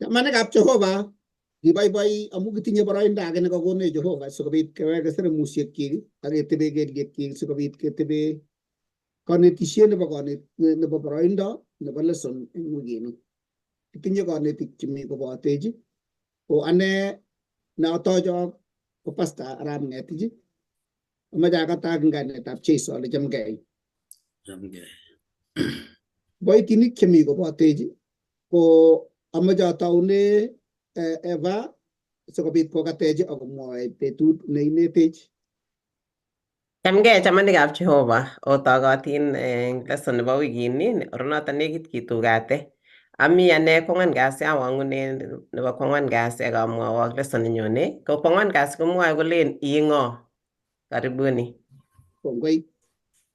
Chamanikab Jehova, kiboiboi amu kitinye boroindo age nekakonech Jehova sikobit keweke seremusiekyik ak ketebe kelyekyik sikobit ketebe konetisiet nebo konet nebo boroindo nebo lesson eng wikini. Kitinye konetik chemi kobotech ko ane neotochok ko Pastor Arap Ngetich. Amache akatak eng kainetab Jesu ale chamgei. Chamgei. Kiboitinik chemi kobotech ko amache ataune Eva sikobit kokatech akomwoech betut neinetech. Chamgei chamanikab Jehova, otokotin eng lesson nebo wikini, oronoton nekit kitukate. Ami ane kwang'wan kasi awang'une nebo kwang'wan kasi ak amwowok lesson nenyone. Ko kwang'wan kasi komwoe kolen ii ng'o? Karibuni. Kongoi.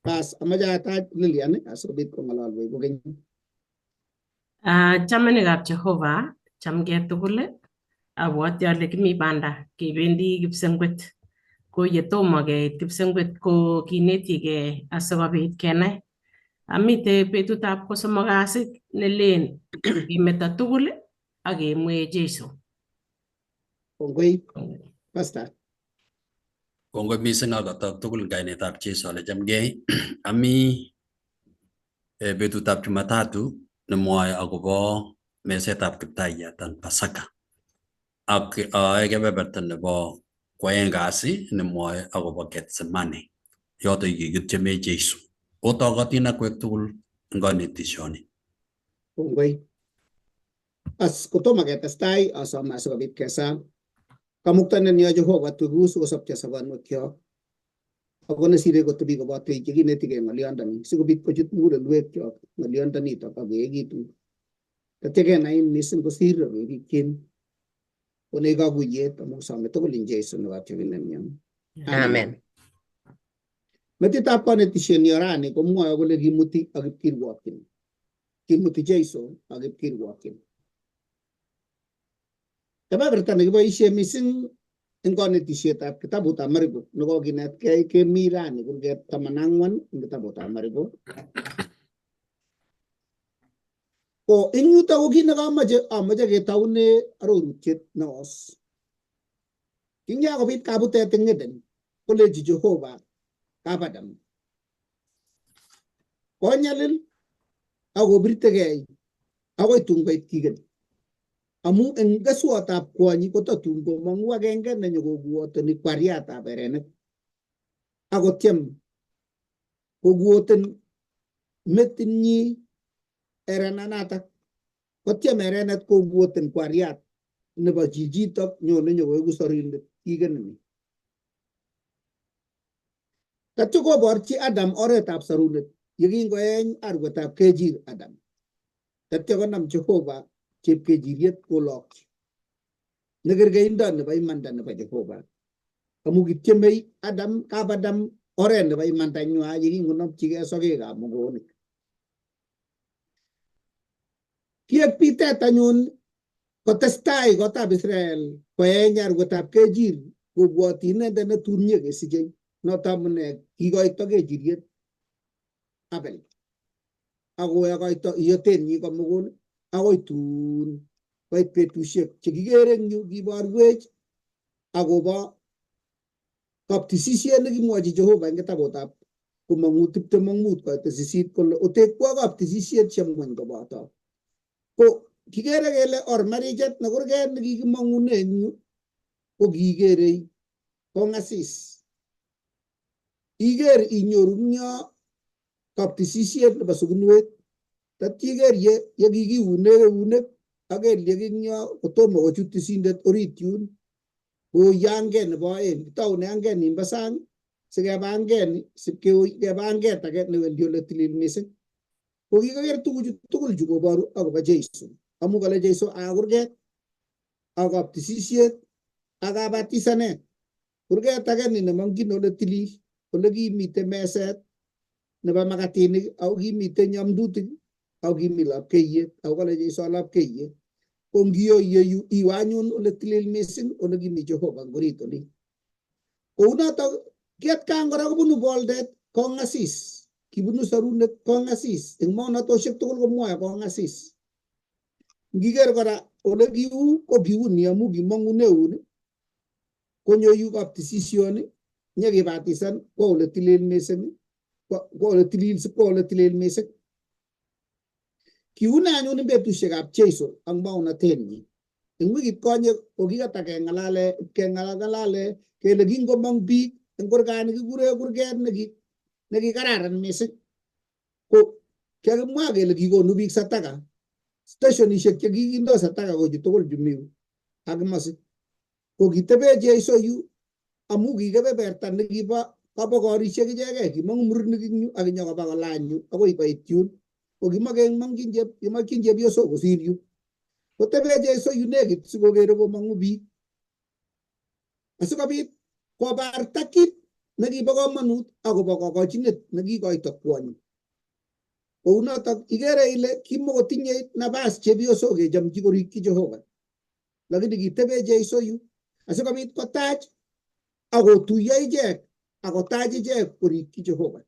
Bas, amache atach Lilian asikobit kong'alalwech kokeny. Chamanikab Jehova, chamgei tugul. Abwoti ale kimi banda kebendi Kipsengwet. Ko yetomo keit Kipsengwet ko kinetigei asikobit kenai. Amite betutab kosomok kasi nelen kemeto tugul ak kemwee Jesu. Kongoi. Pastor. Kongoi mising akotok tugul eng kainetab Jesu ale chamgei. Ami betutab Jumatatu nemwoe akobo mesetab Kiptayat an Pasaka. Ak aae kebeberta nebo kwoeng kasi nemwoe akobo Getsemane. Yoto kikityeme Jesu. Otokotin akwek tugul eng konetisioni. Kongoi. As kotomo ketestai asome asikobit kesam. Kamuktaindet nyo Jehova tugu sikosopcho sobonwekyok. Ako nesire kotebi kobotech chekinetigei ng'olyondoni sikobit kochut mugulelwekyok ng'olyondonitok ak keekitu. Tatya kenain mising kosir ak kerikyin. Konech kakuyet amu kisome tugul eng Jesu nebo atepindenyo. Amen. Metitab konetisienyo rani komwoe kole kimuti ak kipkirwokyin. Kimuti Jesu ak kipkirwokyin. Kebeberta nekiboisie mising eng konetisietab kitabutab Mariko nekokinetkei kemi rani kurget 14 eng kitabutab Mariko. Ko eng yuto ko kit nekamoche amoche ketoune arorutiet neos. Kingyakobit kabutet eng Eden kolechi Jehova kap Adam konyalil akobirtegei akoi tun koit kigen. Amu eng keswotab kwonyi kotatun komong'u agenge nenyokokuotoni kwariatab erenet akotyem kokuoten metinyi erenanatak. Kotyem erenet kokuoten kwariat nebo chichitok nyone nyokoeku sorindet kigen ni. Tatyo koborchi Adam oretab sorunet yekingoeny arwetab kejir Adam. Tatyo konam Jehova chepkejiriet kolokyi. Nekerkeindo nebo imanda nebo Jehova. Amu kityemei Adam kap Adam oret nebo imandanywa yekingonomchigei sokekab mogonik. Kiek bitet anyun kotestai kotab Israel koeny arwetab kejir kobwoti inendet netun nyekesichei. Noto amune kikoito kejiriet Abel. Akokoito iyotenyi komugul akoi tun koit betusiek chekikere eng yu kiborwech akobo kaptisisiet nekimwochi Jehova eng kitabutab Komong'u 25 koit 8 kole otekwo kaptisisiet chemweny koboto. Ko kikere kele ormarichet nekurget nekikimong'une eng yu ko kikerei kong'asis. Iker inyoru eng yo kaptisisiet nebo sukunwet. Tatya iker ye kikiune eunek ak kelyek eng yo kotomo kochut tisindet orit yun. Koi anget nebo aeng. Kitoune anget nimbo sang sikeba anget ni sipkeba anget age newendi ole tilil mising. Ko kikaker tuguchu tugul chu koboru akobo Jesu. Amu kale Jesu a kurget ak kaptisisiet ak kabatisanet. Kurget age ni nemong'chin ole tilil ole kimite meset nebo makatinik ako kimite nyamdutik ako kimi lapkeiyet ako kale Jesu a lapkeiyet. Ko ngiyo iyeyu iwe anyun ole tilil mising ole kimi Jehova eng orit olin. Kounotok kiatkan kora kobunu boldet kong'asis. Kibunu sorunet kong'asis. Eng maonatosiek tugul komwoe kong'asis. Ngiker kora Ole kiu ko kiuni amu kimong'une eun konyo yu kaptisisioni nyekibatisan kwo ole tilil mising, kwo ole tilil sikwo ole tilil mising. Kiune anyun eng betusiekab Jesu ak maonatenyi. Eng wikit konye kokikata keng'alale keng'alale kele kingomong biik eng kurgani kikure kurget nekikararan mising. Ko kiakimwa kele kikonu biik sataka, stationishek chekikindo sataka ko chu tugul chu mi yu ak komasi. Ko kitebe Jesu yu amu ki kebeberta nekibo kabokorisiek ichegei, kimong'u murenik eng yu ak inyokoba kolany yu akoi koit yun. Ko kimakemong'chin kimokyin chepyosok kosir yu. Kotebe Jesu yu nekit sikokere komong'u biik. Asikobit kobarta kit nekibo komonut akobo kokochinet nekikoito kwonyik. Kounotok ikere ile kimokotinye nabas chepyosok kechomchi korikyi Jehova. Lakini kitebe Jesu yu asikobit kotach akotuiyo ichek akotach ichek korikyi Jehova.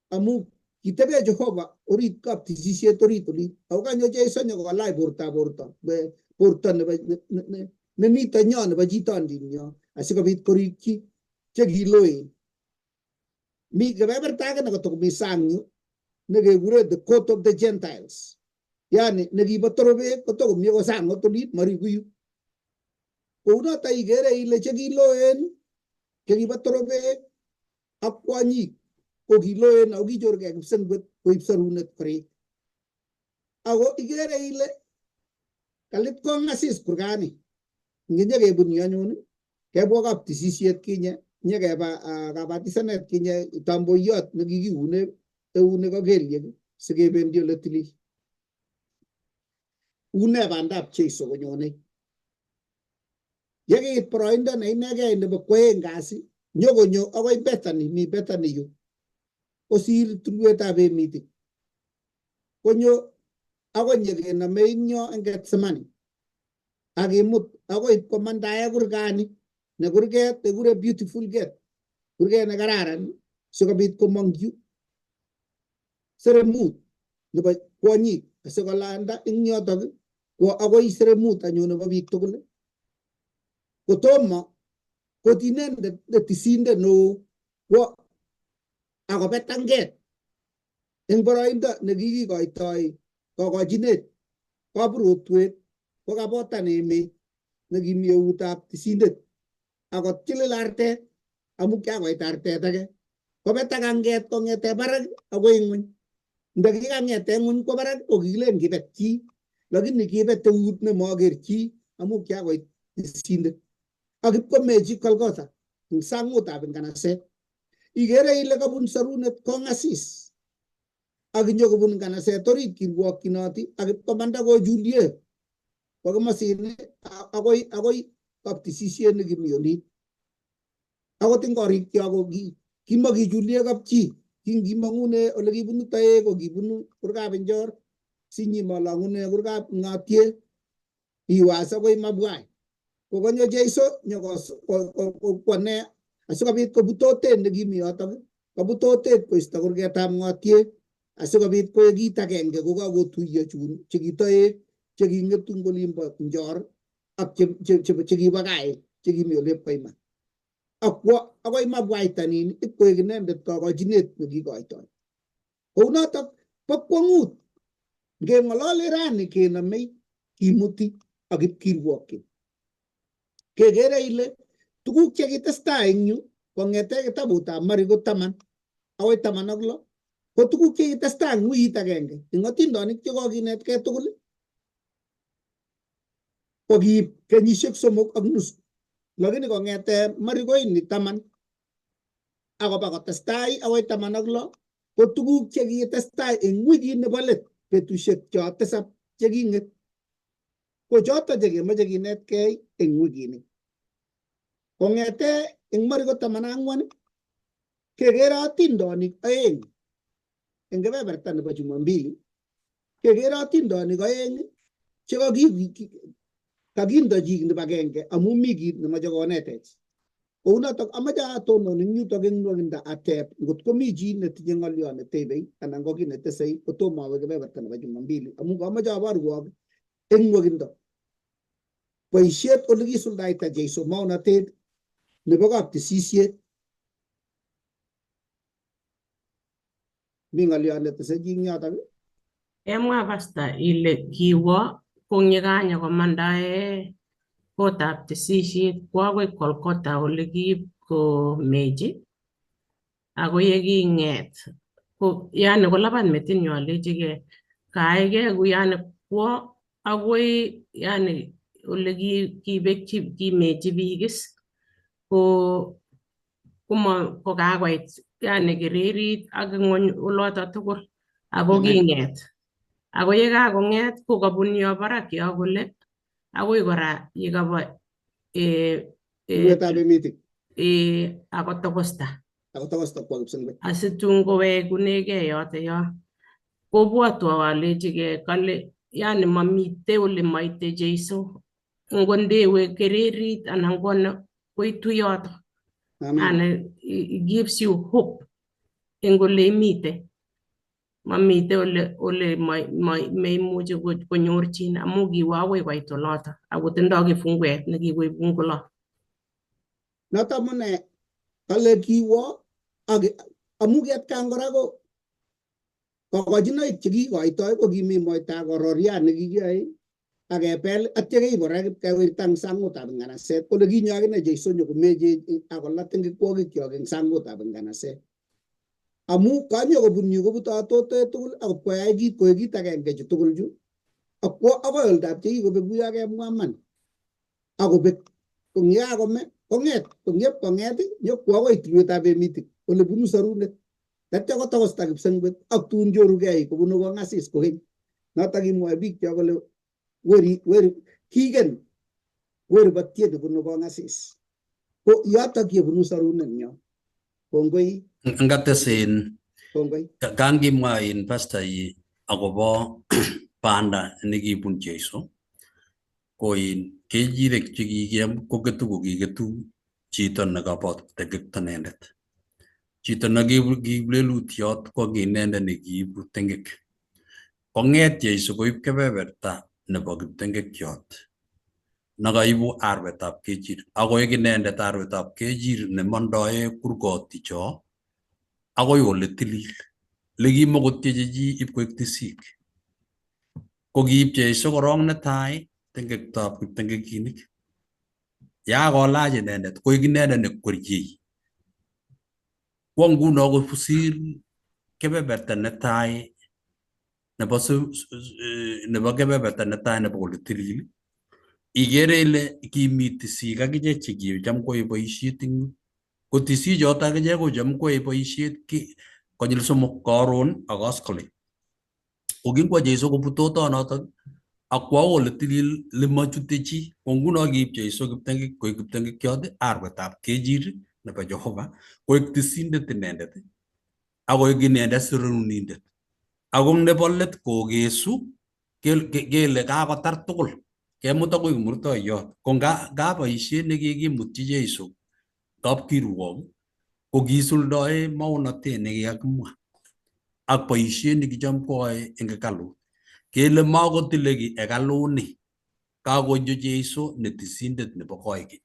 Amu kitebe Jehova orit kaptisisiet orit olin. Ako kanyo Jesu nyokolach bortab borto, borto nebo nemito nyo nebo chitondinyo asikobit korikyi chekiloen. Mi kebeberta age nekatokomi sang yu nekekure the court of the Gentiles. Yani nekibo torobek kotokomi akoi sang ot olin mariku yu. Kounoto ikere ile chekiloen chekibo torobek ak kwonyik ko kiloen ako kichorkei kipsengwet koib sorunet korik. Ako ikere ile kalit kong'asis kurgani. Nginyekebun yu anyun kebwa kaptisisiet kinye nyekeba kabatisanet kinye tamboiyot nekikiune eunek ak kelyek sikebendi ole tilil. Une bandab Jesu konyone. Yekiit boroindo ne inegei nebo kwoeng kasi nyokonyo akoi Bethany, mi Bethany yu kosir tulwetab Emitik. Konyo akoi nyekenome eng yo eng Gethsemane akimut akoi komandae kurgani ne kurget nekure beautiful gate, kurget nekararan sikobit komong yu seremut nebo kwonyik asikolanda eng yotok kwo akoi seremut anyun nebo biik tugul. Kotomo kot inendet ne tisindet neo kwo akobet tanget eng boroindo nekikikoitoi kokochinet kaburotwet kokabotan emet nekimi eutab tisindet akotilil artet amu kiakoit artet age kobetak anget kong'ete barak akoi ng'weny. Ndakikang'ete ng'weny kwo barak ko kikilen kibet chi, lakini kibet eut nemoker chi amu kiakoit tisindet ak ipkomechi Golgotha eng sangutab nganaset. Ikere ile kabun sorunet kong'asis ak inyokobun nganaset orit kirwokyinoti ak ipkomanda kochulie kwa komosini akoi kaptisisiet nekimi olin. Akot eng korikyok ko kimokichulie kapchi, kingimong'une ole kibunu toek ko kibunu kurgab Njor sinyimolong'une kurgab Ng'otiet iwas akoi Mabwai. Ko konyo Jesu nyokokwane asikobit kobutotet nekimi yotok, kobutotet koisto kurgetab Ng'otiet asikobit koek kit agenge kokakotuiyo chun chekitoek cheking'etu eng olimbo Njor ak chekibo gaa chekimi olep Koima. Akwo akoi Mabwaita nin ipkoek inendet kokochinet nekikoitoi. Kounotok bo kwong'ut ngeng'olole rani kenomei kimuti ak ipkirwokyin. Kekere ile tuguk chekitestai eng yu kong'ete kitabutab Mariko 10 akoi 16 ko tuguk chekitestai eng wikit agenge eng atindonik chekokinetkei tugul ko kiib kenyisiek 3.5. Lakini kong'ete Mariko ini 10 akoba kotestai akoi 16 ko tuguk chekitestai eng wikit nebo let betusiek cho tisab cheking'et ko choto chekemoche kinetkei eng wikini. Kong'ete eng Mariko 14 kekere atindonik 2 eng kebeberta nebo Jumambili, kekere atindonik 2 che kakindo chi kibagenge amu mi kit nemoche konetech. Kounotok amache atonon eng yutok eng nwokindo ateb ngot komi chi netinye ng'olyo netebei anan ko kiy netesei kotomo awe kebeberta nebo Jumambili amu kamache aborwok eng nwokindo. Boisiet ole kisuldaita Jeiso maonatet nebo kaptisisiet. Mi ng'oliot netese chi eng yotok? Kemwa pasta ile kiwo kong'yekanya komandae kotab tisisiet kwo agoi Kolkota ole kiipkomechi ako yeking'et ko yani kolabat metinyu alechigei kaaigei ku yani kwo agoi yani ole kibekchi kimechi biik is ko komo kokakoit yani kererit ak ng'wony oloto tugul ako king'et ako yekakong'et ko kabun yo barak yo kole akoi kora yekaba Tulwetab Emitik. Akotokosta Akotokosta kwo Kipsengwet. Asitun kowekunegei yoto yo kobwotwo alechigei kale yani mamite ole maite Jeiso ngo ndewe kererit anan kono koitu yoto. Amen. And it gives you hope eng ole imite mamite ole meimuchi konyorchin amu kiwo akoi koit oloto akotindoi kifunguet nekikoibu ngolo. Noto amune kale kiwo ak amu kiatkan kora ko kokochinoik chekikoitoi ko kimi moita kororiat nekikiyoe ak kepel atya keib kora kewirta eng sangutab nganaset kole kinyo akine Jeiso nyokomechech akolat tengekwokik eng sangutab nganaset. Amu kanyo kobun yu kobutotote tugul ak koyai kit koek kit agenge chu tugul chu ak kwo akoi oldab chekikobek kuyo kemwa man akobek kong yekakome kong'et kongyep kong'et nyokwo akoi tulwetab Emitik ole bunu sorunet tatya kotokosta Kipsengwet ak tun chorugei kobunu Kong'asis kokeny notok kimwoe biik cho kole weri weri kiken weri batyet nebunu Kong'asis ko yotok yebunu sorunet nyo. Kongoi. Ngates in Kongoi. Kangimwa in pastor yi akobo banda nekibun Jeiso ko in kechirek chekikiam koketu ko kiketu chito nekabot tengekto inendet. Chito nekiib lelutiot ko ki inendet nekiibu tengek. Kong'et Jeiso koib kebeberta nebo kiptengekiot nekaibu arwetab kechir akoek inendet arwetab kechir nemondoe kurgoticho akoi ole tilil lekimokotyeche chi ipkoek tisik. Ko kiib Jeiso korong netai tengektab kiptengekinik. Yakolach inendet koek inendet nekweryei. Kwo nguno kosir kebeberta netai nebo kebeberta netai nebo ole tilil ikere ile kimi tisik akichek chekicham koyoe boisiet eng yu. Ko tisik choto akichek kocham koyoe boisiet konyil somok karon ak koskoleng. Ko kingwo Jeiso kobutotonotok ak kwo ole tilil lemachute chi. Ko nguno kiib Jeiso kiptengek koek kiptengekiot arwetab kechir nebo Jehova koek tisindet inendet ak koek inendet sererunindet. Ako nebo let kokesu kele kakotar tugul kemut akoi kimurtoiyot. Ko nga boisiet nekikimutyi Jeiso kapkirwok ko kisuldoe maonatet nekikakimwa ak boisiet nekicham koyoe eng hekalut. Kele makotile kiy hekaluni kakonyo Jeiso ne tisindet nebo koikeny.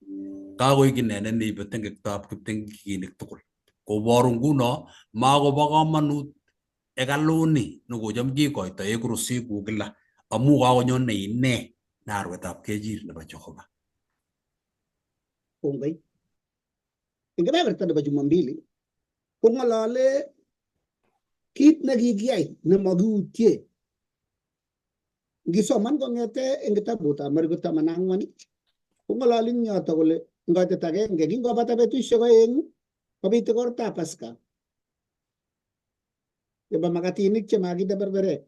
Kakoik inendet neibe tengektab kiptengekinik tugul. Koboru nguno makobo komonut hekaluni nekocham kikoitoe kurusik kou kila amu kakonyone ine ne arwetab kechir nebo Jehova. Kongoi. Eng kebeberta nebo Jumambili kong'olole kit nekikiyai nemakiutye. Ngisoman kong'ete eng kitabutab Mariko 14 kong'ololi eng yoto kole ngotet agenge kingobata betusiek 2 kobit igortab Pasaka nebo makatinik chemakinde berberek.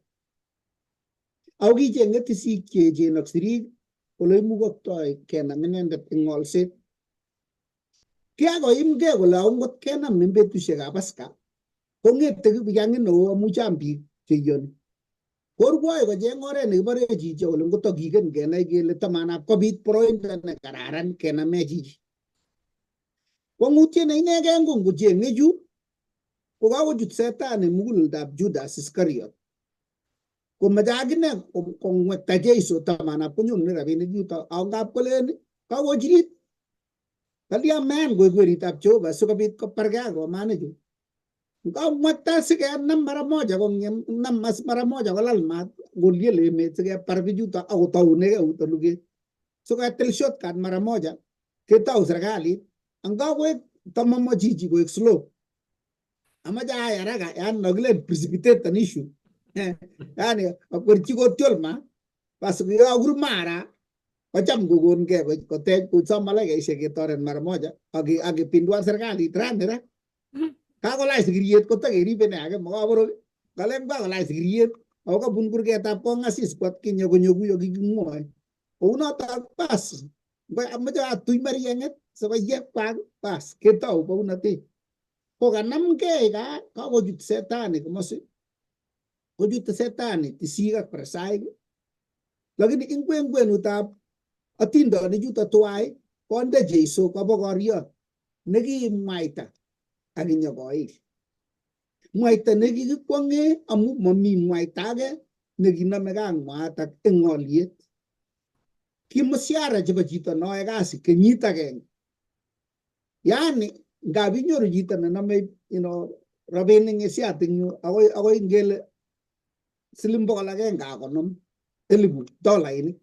Ako kicheng'e tisik cheechen ak sirik ole imukoktoi kenam inendet eng ng'olset. Kiakoimgei kole angot kenam eng betusiekab Pasaka kong'ete kiyang'in neo amu chang biik cheiyoni. Korwoi kocheng oret nekibore chichi kole ngoto kiken kenai kele tamanap kobit boroindo nekararan kename chichi. Kwang'utiet ne inegei ko ngocheng'e chu kokakochut setani muguleldab Judas Iscariot. Komache akine kongwekta Jeiso tamanap konyorune rabinik yuto ako ngap kolen kakochirit kalya mean koek weritab Jehova sikobit kobargei ak romanichu. Ngomwekta sikenam mara moja kong'em nam mara moja kolal maat kolyel emet sikepar bichuto akotounegei uto luget. Siketil shortcut mara moja ketou serikalit angakoek tamamo chichi koek slow. Amache ayai haraka yani nokilen precipitate an issue. Yani akwerchi kotyol ma bas yekakur mara kocham kokonkei kotech kosom malaikaishek ketoret mara moja akipinduan serikalit rani ra. Kakolany sikiriet kotakeribe ne age makaborok kalen kakolany sikiriet ako kabun kurgetab kong'asis kwat kinye konyo kuyo kikimwoe. Kounotok bas amoche atuch marieng'et sikoyep kwak bas ketou bounotet. Kokanamgei ka kakochut setani komosi kochut setani tisik ak farisaik lakini ing kwenutab atindonik chuto tuwai konde Jeiso kobokoriot nekimwaita ak inyokoil. Mwaita nekikikwong'e amu mami mwaita age nekinomegei ak mwaatak eng oliet. Ki mshahara chebo chito neoe kasi kenyit agenge. Yani ngap inyoru chito nenome rabinik eng siat eng yu akoi ngele siling 150 $1,000.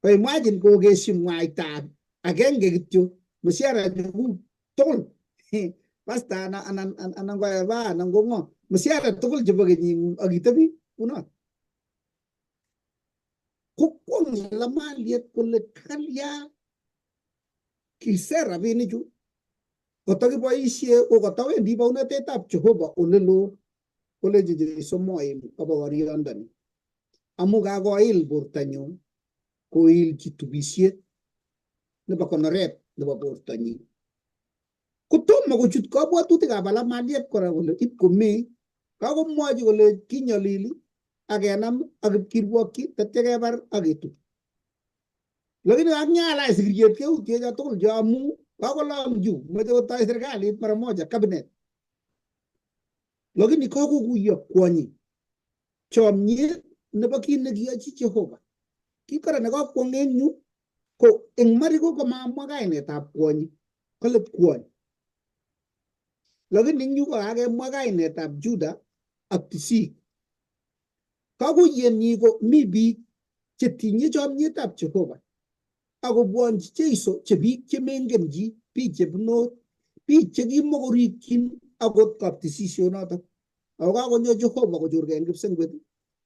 Ko imagine kokeshi mwaita agenge kityo mshahara chekuk tugul pasta anan ko Eva anan ko ng'o mshahara tugul chebo kenying'ung ak itebi kunot. Kokwong'e lamaliet kole kalya kiser rabinichu kotakiboisie kokotawendi bounotetab Jehova olelo koleji Jeiso moim kobokoriondoni amu kakoil bortanyu koilchi tubisiet nebo konoret nebo bortanyin. Kotomo kochut kabwatutikab alamaliet kora kole ip komee kakomwochi kole kinyolili ak kenam ak ipkirwokyi tatya kebar ak ketub. Lakini kakinyalach sikiriet keutye cho tugul cho amu kakolong chu moche kotoi serikalit mara moja cabinet. Lakini kakokuyo kwonyi chomyet nebo kit nekiyochi Jehova. Kit kora nekakwong eng yu ko eng Mariko komamwa kainetab kwonyi kole kwony. Lakini eng yu ko kakemwa kainetab Juda ak tisik. Kakuyenyi ko mi biik chetinye chomyetab Jehova akobwonchi Jeiso che biik chemengen chi, biik chebunot, biik chekimokorikyin akot kaptisisionotok. Ako kakonyo Jehova kochorkei eng kipsengwet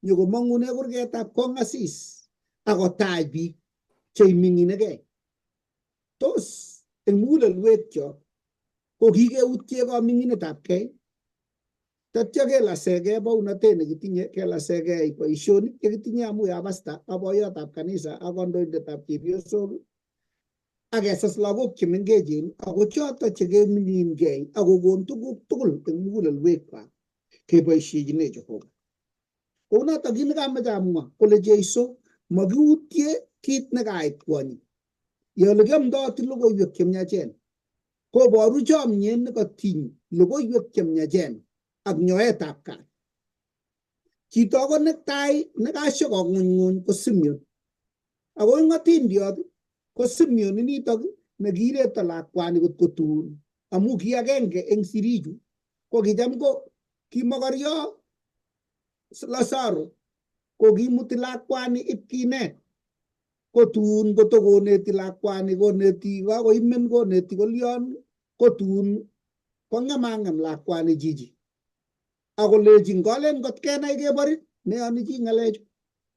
nyokomong'une kurgetab kong'asis akotach biik cheiming'inegei. Tos eng mugulelwekyok ko kikeutye kaming'inetabkei tatya kelasekei bounotet nekitinye kelasekei boisionik chekitinye amu ya pasta ak boiyotab kanisa ak kandoindetab chepyosok ak kesas lagok chemengechen ako choto chekeming'inkei akokon tuguk tugul eng mugulelwekwak keboisiechine Jehova. Kounoto kit nekamoche amwa kole Jeiso makiutye kit nekait kwonyi. Ye olekiamdoti logoiwek chemiachen koboru chomyet nekotiny logoiwek chemiachen ak nyoetab kat. Chito akot netai nekasho kong'unyng'uny ko Simeon. Ako eng atindiot ko Simeon initok nekireto lakwani kot kotun amu ki agenge eng sirichu ko kicham ko kimokoryo Lazaro ko kimuti lakwani ip kinet kotun kotokoneti lakwani koneti kakoimen koneti kolion kotun kong'emang'em lakwani chichi. Akolechi ngolen kot kenai keborin meyoni chi ng'alechu.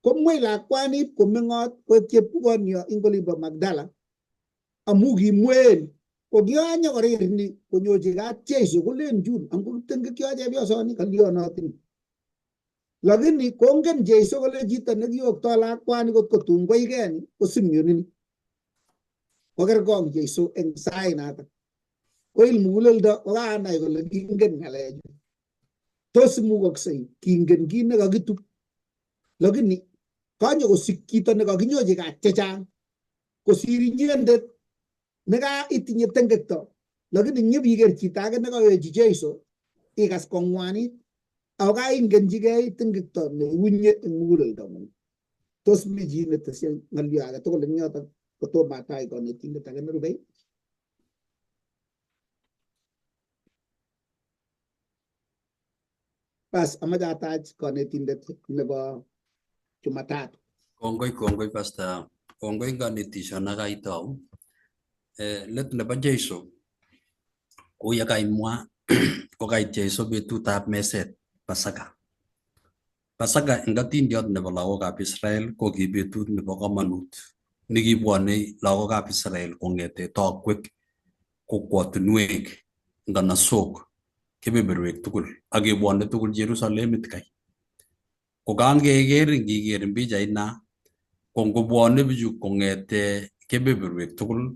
Komwei lakwani ip komeng'ot koek chepkukonyo ing olimbo Magdala amu kimween ko kionyo korir ni konyochi kat Jeiso kolen chun angokitengekyo chepyosoni kalionotin. Lakini kongen Jeiso kole chito nekiyoktoi lakwani kot kotun koigeni ko Simeon ini. Kokerkong Jeiso eng sait notok. Koil muguleldo kokanai kole kingen ng'alechu. Tos imukoksei kingen kit nekakitup. Lakini konyo kosik chito nekakinyochi kat chechang kosir inyendet neka itinye tengekto. Lakini nyebiker chito age nekawechi Jeiso ikas kong'wanit. Ako kaingenchigei tingikto neiunye eng muguleldong'ung. Tos mi chi netesyi ng'olyo age tugul eng yotok kotomo atach konetindet age nerubei? Bas, amache atach konetindet nebo Jumatatu. Kongoi, kongoi Pastor. Kongoi kanetisho kaitau. Let nebo Jesu kou ye kaimwa ko kait Jesu betutab meset Pasaka. Pasaka eng atindiot nebo lagokab Israel ko ki betut nebo komonut nekibwone lagokab Israel kong'ete tokwek, kokwotinwek, nganasok, kebeberwek tugul ak kebwone tugul Jerusalemit kai. Ko kangeker ngiker eng pichait na ko ngobwone bichu kong'ete kebeberwek tugul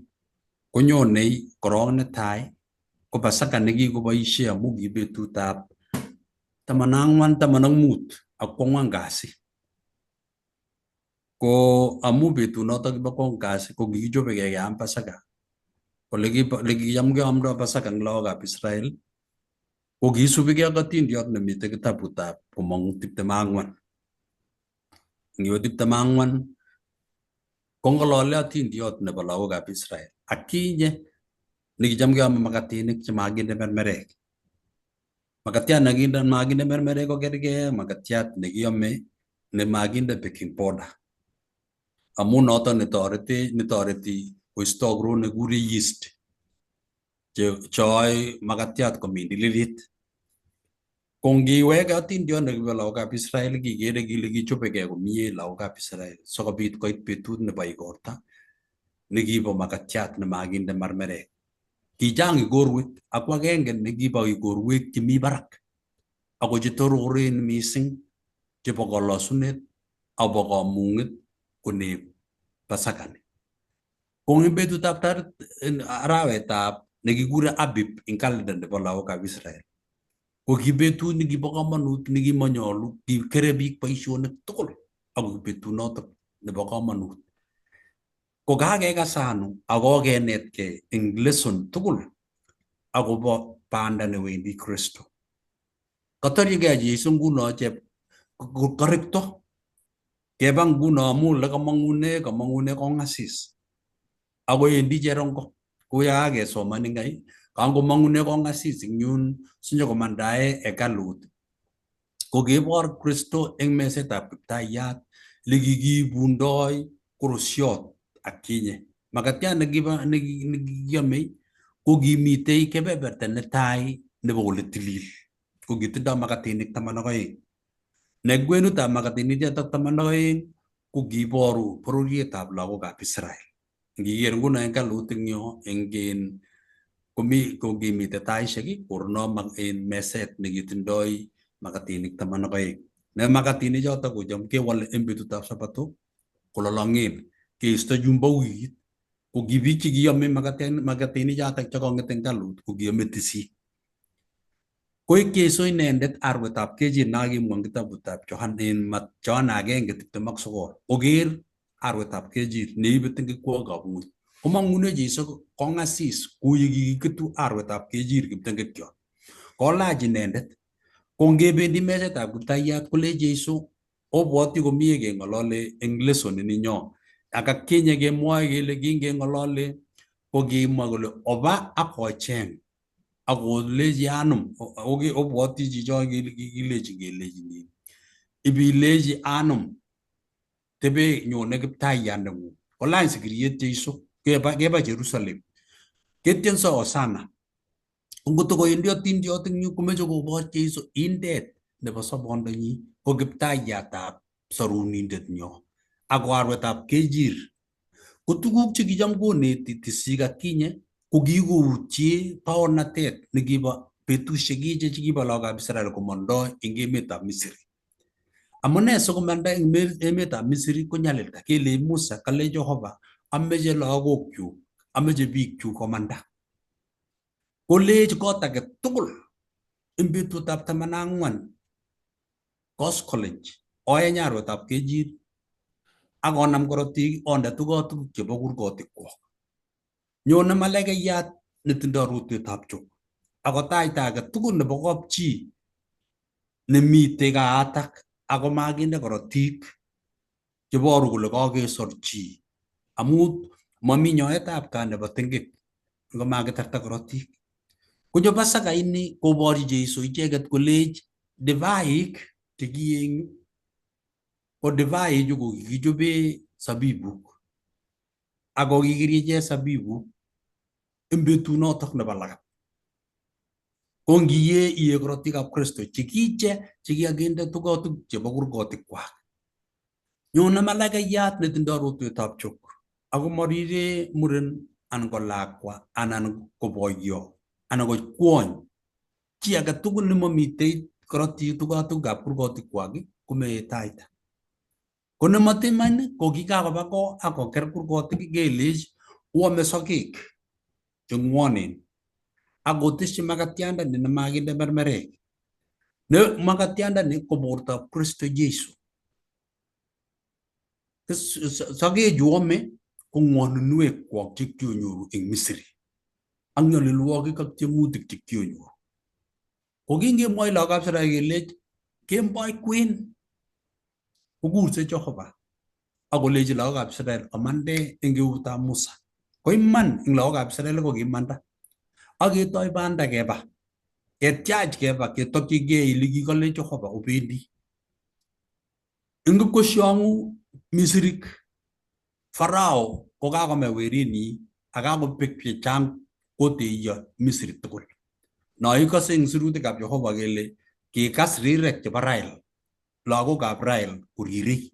konyonei korok netai ko Pasaka nekikoboisie amu ki betutab 14 15 ak kwangwan kasi. Ko amu betunoto kibo kwangwan kasi ko kikichobekei keam Pasaka. Ole kicham keamdoi Pasaka eng lagokab Israel ko kiisubikei ak atindiot nemitei kitabutab Komong'u 24. Ngiwe 24 kong'olole atindiot nebo lagokab Israel akinye nekicham keame makatinik chemakinde mermerek. Makatiat nemakinde mermerek ko kergei ak makatiat nekiame nemakinde baking powder. Amu noto netoreti koisto korot nekikure yeast cheyoe makatiat komindililit. Ko ngiweke atindiot nekibo lagokab Israel kikere kele kichobekei komie lagokab Israel sikobit koit betut nebo igorta nekibo makatiat nemakinde marmerek. Kichang igorwek ako agenge nekibo igorwek chemi barak ako chetorgoren mising chebo kolosunet akobo kamung'et ko ne Pasaka ni. Ko eng betutab arawetab nekikure Abib eng kalenda nebo lagokab Israel ko ki betut nekibo komonut nekimonyolu kikere biik boisionik tugul ako betunotok nebo komonut. Ko kakekasanu ako kenetkei eng lesson tugul akobo banda newendi Kristo. Katorchigei Jesu nguno chep korekto keba nguno amu ole kamang'une kamang'une kong'asis akoendi cherongo kou ye kakesoman eng kai kangomang'une kong'asis eng yun sinyokomandae hekalut ko kebor Kristo eng mesetab Kiptayat lekikiibundoi korosiot akinye. Makatiat nekikiamei ko kimitei kebeberta netai nebo ole tilil ko kitindoi makatinik 12. Ne kwenutab makatinik chotok 12 ko kiiboru bororietab lagokab Israel. Ngiker nguno eng hekalut eng yo eng komi ko kimitei taishek koruno en meset nekitindoi makatinik 12. Ne makatinik chotok kocham kewole eng betutab Sabato kololong'en keisto chumbo wikit ko ki biik chekiame makatinik chotok chekong'et eng hekalut ko kiame tisik. Koik Jesu inendet arwetab kechir nekakimwa eng kitabutab Johana 1:29 oker arwetab kechir neibe ting'ikwokab ng'weny. Komang'une Jesu kong'asis kou ye kikiketu arwetab kechir kiptengektiot. Kolach inendet. Ko ngebendi mesetab Kiptayat kolech Jesu obwoti komie keng'olole eng lesson ninyo. Ak akinye kemwoe kele kingeng'olole ko kimwa kole oba ak ocheng ak olechi anum obwoti chicho kilechi kelechini ibilechi anum tebe nyone Kiptayat neng'ung. Kolany sikiriet Jesu keba Jerusalem. Ketienso Hosana. Ngot kowendi atindiot eng yu komeche kobor Jesu indet nebo sobondonyi ko Kiptayatab sorunindet nyo ako arwetab kechir. Ko tuguk chekicham koneti tisik akinye ko kikoutye baornatet nekibo betusiek kiche chekibo lagokab Israel komondoi eng emetab Misri. Amune sikomanda eng emetab Misri ko nyalilda. Kelei Musa kale Jehova ameche lagokyuk ameche biikchuk komanda. Kolech kot age tugul eng betutab 14 koskoleny oeny arwetab kechir ak onam korotik onde tugotuk chebo kurgotikwok. Nyone malaikayat netindoi rotwetab chok akotaita age tugul nebo kapchi Nemite kaatak ako makinde korotik cheboru kole kakesor chi amu mami nyoetab kat nebo tingik ngomakitarta korotik. Konyo Pasaka ini koborchi Jeiso icheket kolech divaik chekieng ko divaichu ko kikichobe sabibuk ako kikirieche sabibuk eng betunotok nebo lagat. Ko ngiye iye korotikab Kristo chekiche chekikakinde tugotik chebo kurgotikwak. Nyone malaikayat netindoi rotwetab chok ako morire muren anan ko lakwa anan ko boyo anan ko kwony. Chi age tugul nemomitei korotik tugotikab kurgotikwak komee taita. Ko nemotiman ko kikakoba ko ak koker kurgotik kelech oame sokek che ng'wonen ak kotesyi makatiandani nemakinde mermerek. Ne makatiandani ko bortab Kristo Jesu. Sokechu ame ko ng'woninwek kwok che kionyoru eng Misri ak nyolilwokik ak tiemutik che kionyoru. Ko kingemwoi lagokab Israel kelech kemboi kwen kokurse Jehova ak kolechi lagokab Israel omande eng eutab Musa. Ko iman eng lagokab Israel ko kimanda. Ak ketoi banda keba. Ketiach keba ketokchigei ole kikale Jehova obendi. Eng kipkosyong'u Misrik Farao kokakome werinyi ak kakobek chechang koteiyo Misri tugul. No ikose eng sirutikab Jehova kele kikas rirek chebo Rael, lagokab Rael korirei.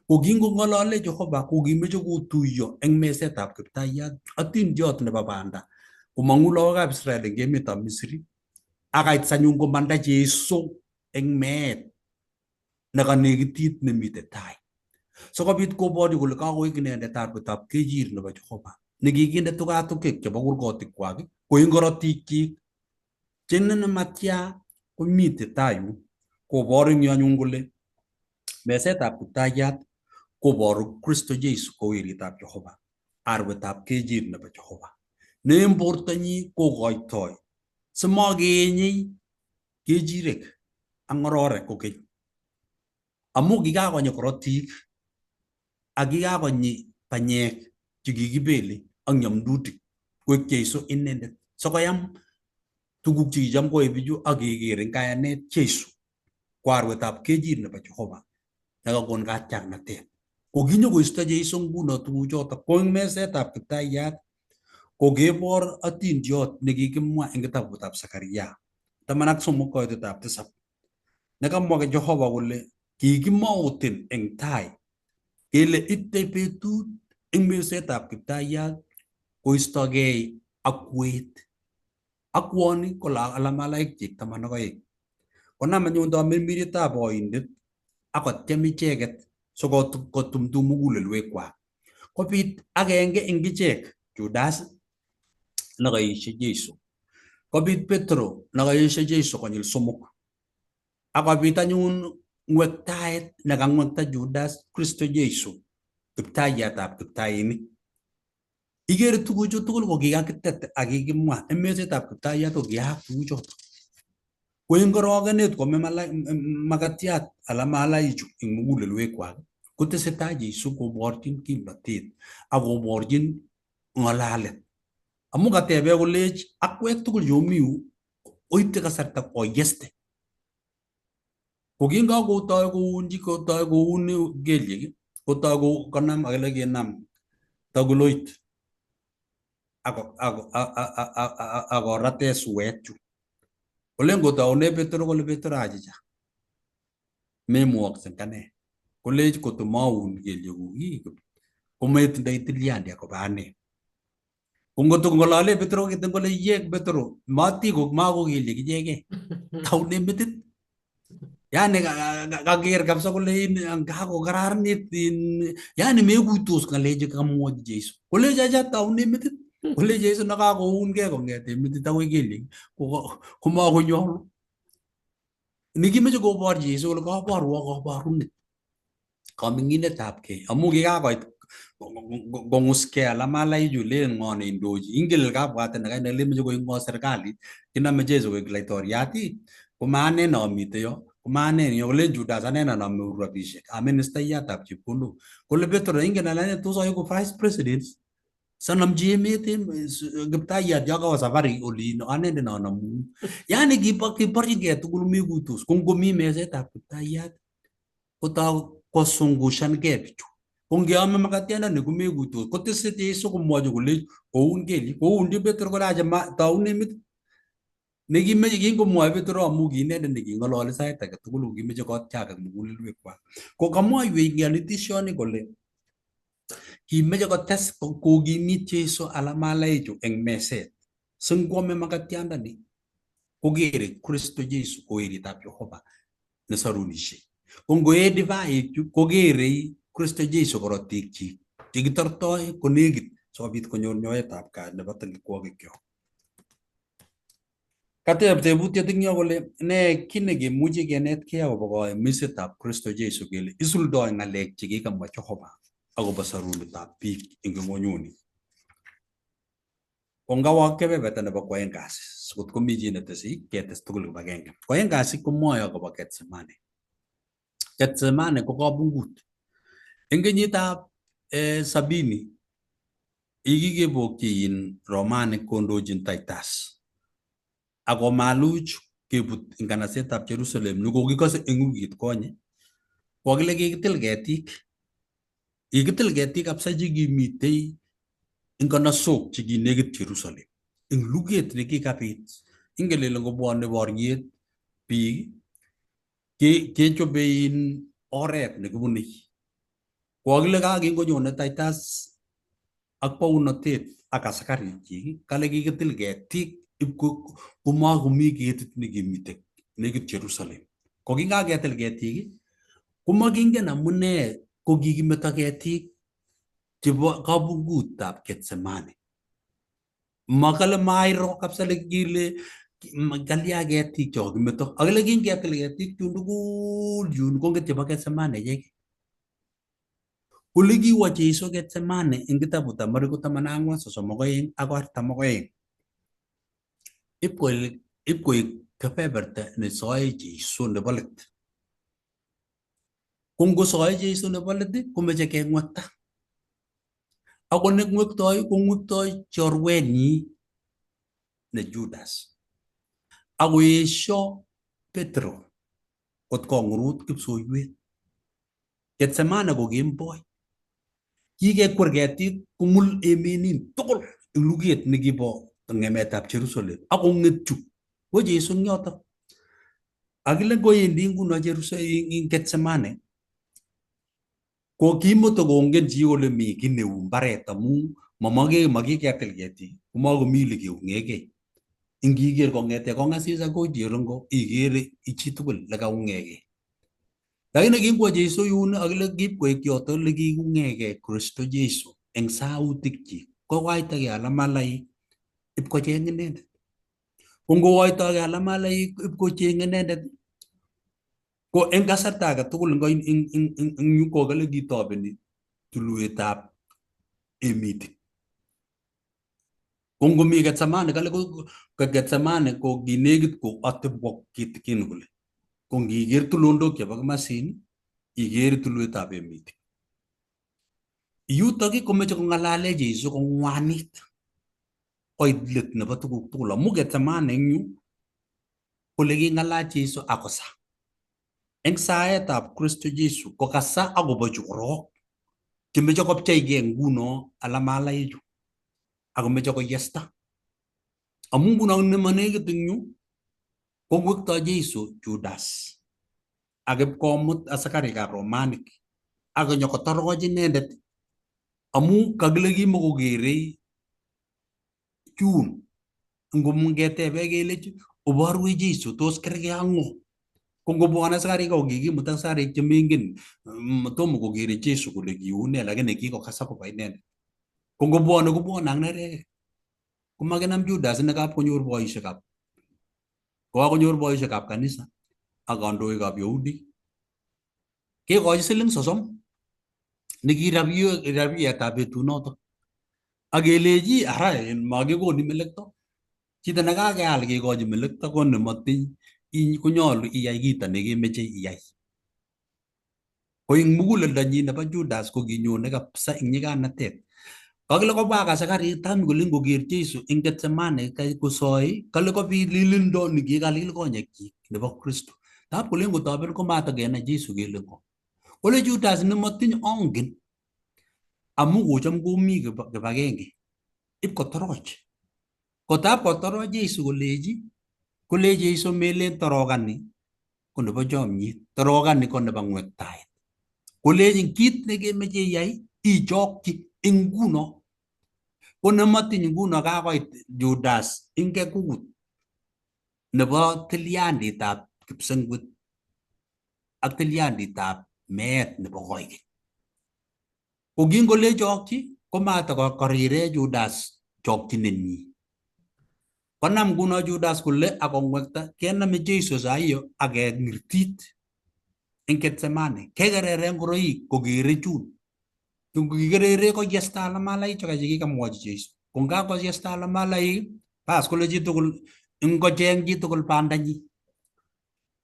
Ko kingong'olole Jehova ko kimeche kotuiyo eng mesetab Kiptayat atindiot nebo banda komong'u lagokab Israel eng emetab Misri akait anyun komanda Jesu eng meet nekanekitit nemite tai. Sikobit koborchi kole kakoik inendet arwetab kechir nebo Jehova nekikinde tugatukek chebo kurgotikwak ko eng korotikyik che nematya komite tai yun kobor eng yu anyun kole mesetab Kiptayat koboru Kristo Jesu ko weritab Jehova, arwetab kechir nebo Jehova. Ne eng bortonyi kokoitoi simakeenyei kechirek ak ng'ororek kokeny. Amu kikakonyi korotik ak kikakonyi banyek chekikibele ak nyamdutik koek Jesu inendet sikoyam tuguk chekicham koe bichu ak keker eng kayanet Jesu ko arwetab kechir nebo Jehova nekakon katiaknatet. Ko kinyokoisto Jesu nguno tuguchotok ko eng mesetab Kiptayat ko kebor atindiot nekikimwa eng kitabutab Zakaria 13 koitetab 7 nekamwa Jehova kole kikimouten eng tai kele ite betut eng mesetab Kiptayat koistogei akwet. Akwoni ko alamalaik 12. Konam anyun tamirmirietab oindet akotyem icheket sikotumtum mugulelwekwak. Kobit agenge eng ichek Judas nekaesio Jesu. Kobit Petro nekaesio Jesu konyil 3. Akobit anyun ngwektaet nekangwekta Judas Kristo Jesu Kiptayatab kiptainik. Ikere tuguchu tugul ko kikakitet ak kikimwa eng mesetab Kiptayat ko kiyaak tuguchoto. Ko eng korogenet kwame makatiat ala malaichu eng mugulelwekwak kotesetai Jesu koborchin kimnatet ak koborchin ng'alalet. Amu katebe kolech akwek tugul chomi yu oite kasarta koyeste. Ko kingakotoi kounchi kotoi kouni kelyek kotoi konam akele kenam taguloit akorate suet chu. Kolen kotoune Petro kole Petro achicha. Memwokse kane. Kolech kotomaun kelyekuk kometindoi tilyandi akobo ane. Ko ngot kong'olole Petro kiten kole yek Petro mati ko mako kelyek ichegei. Taune metit. Yani kaker kabisa kole kakokararanit yani mekuitos ng'alechu kamwochi Jesu. Kolech acha taune metit. Kole Jesu nekakoungei kong'ete metit akoi kelyek komakonyolu. Nikimeche kobor Jesu kole kaborwok kaborunet kaming'inetabkei amu kikakoit kong'uskei alamalaichu len ng'o neindochi ingen kabwatet nekai lemeche koik ng'o serikalit kinome Jesu koik laitoriat koma ane nomite yo Komane yo kolen Judas ane aname rabisiek, a ministayatab chepkondok. Kole Petro ingen ale ane tos aeku vice president sanamchi emet Kiptayat yo kawo safari olin anendet nonomun. Yani kiborchingei tugul mekuitos. Ko ngomi mesetab Kiptayat kotou kosungushankei bichu. Ko ngeame makatiandani komekuitos. Kotese Jesu komwochi kolech koun kelyek. Koundi Petro kole acha taune metit. Nekimeche kingomwoe Petro amu ki inendet neking'ololi sait age tugul ko kimeche kotyakak mugulelwekwak. Ko kamwoiwech kanetisioni kole kimeche kotes kokimit Jesu alamalaichu eng meset. Singwome makatiandani kokere Kristo Jesu ko weritab Jehova nesorunishei. Ko ngoe divaik chu kokere Kristo Jesu korotikchik chekitortoi konekit sikobit konyor nyoetab kat nebo tilikwokikchok. Kateb tebutiet eng yo kole ne kiy nekemuchi kenetkei akobo kaimisetab Kristo Jesu kele isuldoi ng'alek chekikamwa Jehova akobo sorunetab biik eng ng'onyuni. Ko ngawo kebeberta nebo kwoeng kasi sikot komi chi netesi ketes tugul kibagenge. Kwoeng kasi komwoe akobo Getsemane. Getsemane ko kabungut. Eng kenyitab 70 ikikebokyi in Romanik kondochin Titus. Ako maluch kebut eng kanasetab Jerusalem nekokikose eng wikit konye. Kokile kikitil ketik. Kikitil ketik kabisa chekimitei eng kanasok chekinekit Jerusalem. Eng luget nekikabit. Ingen ile ngobwone boriet biik kechobe in oret nekibunei. Kokile kakingonyone Titus ak bounotet ak asikarikyik kale kikitil ketik ip komakomi ketit nekimite nekit Jerusalem. Ko kingaketil ketik komakingen amune ko kikimeto ketik chebo kabungutab Getsemane. Makale mairo kabisa le kile kalya ketik chokimeto. Akile kingetil ketik chun tugul yun konget chebo Getsemane icheket. Kole kiwo Jesu Getsemane eng kitabutab Mariko 14:32 akoi 42. Ipkoek kebeberta nesoe Jesu nebo let. Ko ngosoe Jesu nebo let komeche kengwekta. Ako nengwektoi kongwektoi chorwenyi ne Judas. Akoesho Petro kot kong'urut kipsoiwet. Getsemane ko kemboi. Kikekwer ketik komul emenin tugul eng luget nekibo ng'emetab Jerusalem akong'etyu ko Jesu eng yotok. Akile ngoendi nguno Jerusalem ing Getsemane ko kimatakongen chi kole mi kiy neu mbaret amu mamake makiketil ketik komakomi ole keung'ekei. Ingiker kong'ete kong'asis akoi cherongo ikere chitugul lekaung'ekei. Lakini kingwo Jesu yun akile kipkoek yoto lekiung'ekei Kristo Jesu eng sautikyik kokoitokei alamalaik ipkocheng inendet. Ko ngokoitokei alamalaik ipkocheng inendet ko eng kasarta age tugul eng yu kokale kitobeni tulwetab emitik. Ko ngomi Getsemane kale ko Getsemane ko kinekit ko atebwok kitikin kole. Ko ngiker tulondok chebo komasin ikere tulwetab emitik. Yutok komeche kong'alale Jesu kong'wanit koit let nebo tuguk tugul amu Getsemane eng yu kole king'alal Jesu akosa. Eng saetab Kristo Jesu kokasa akobo chu korok chemeche kopcheigei nguno alamalaichu akomeche koyesta. Amu nguno nemanekit eng yu kongwektoi Jesu Judas ak ipkomut asikarikab Romanik akonyo kotoroch inendet amu kakile kimakokerei chun ngomngetebe kelechi oborwech Jesu tos kerkei ak ng'o. Ko ngobwone asikarik ko kikimut asikarik chemengen tomo kokere Jesu kole kiu nee lakini kikokas akobo inendet. Ko ngobwone kobwone ak nerekek. Komakinam Judas nekapkonyor boisiekab kokakonyor boisiekab kanisa ak kandoikab Yahudi kekochi siling 30 neki rabietab betunotok. Ak kelechi ara makikoni melekto. Chito nekakeal kekochi melekto ko nemotiny Konyolu iyai kito nekemeche iyai. Ko ing muguleldonyin nebo Judas ko kinyone kabisa ing nyiganatet. Kakile kobwa asikarik tam kole ngoker Jesu ing Getsemane kosoi kale kobit lilindo nikikalil konyekyik nebo Kristo. Tab kole ngotoben komatakenai Jesu kele ngo. Kole Judas nemotinye ongen amu kocham komi kibagenge ip kotoroch. Kotab kotoroch Jesu kolechi kole Jesu melen torokani ko nebo chomyet, torokani ko nebo ngwektaet. Kolechin kit nekemeche iyai ichokchi ing nguno. Ko nematiny nguno kakoit Judas ing kekut nebo tilyanditab kipsengwet ak tilyanditab meet nebo koikeny. Ko kingole chokchi komatakorire Judas chokchinenyi. Konam nguno Judas kole akongwekta kename Jesu saa hiyo ak kengirtit eng Getsemane kekerere ngoroik kokere chun. Kikerere koyesta alamalaik choka chekikamwochi Jesu. Ko ngakoyesta alamalaik bas kole chitugul ngocheng chitugul bandanyi.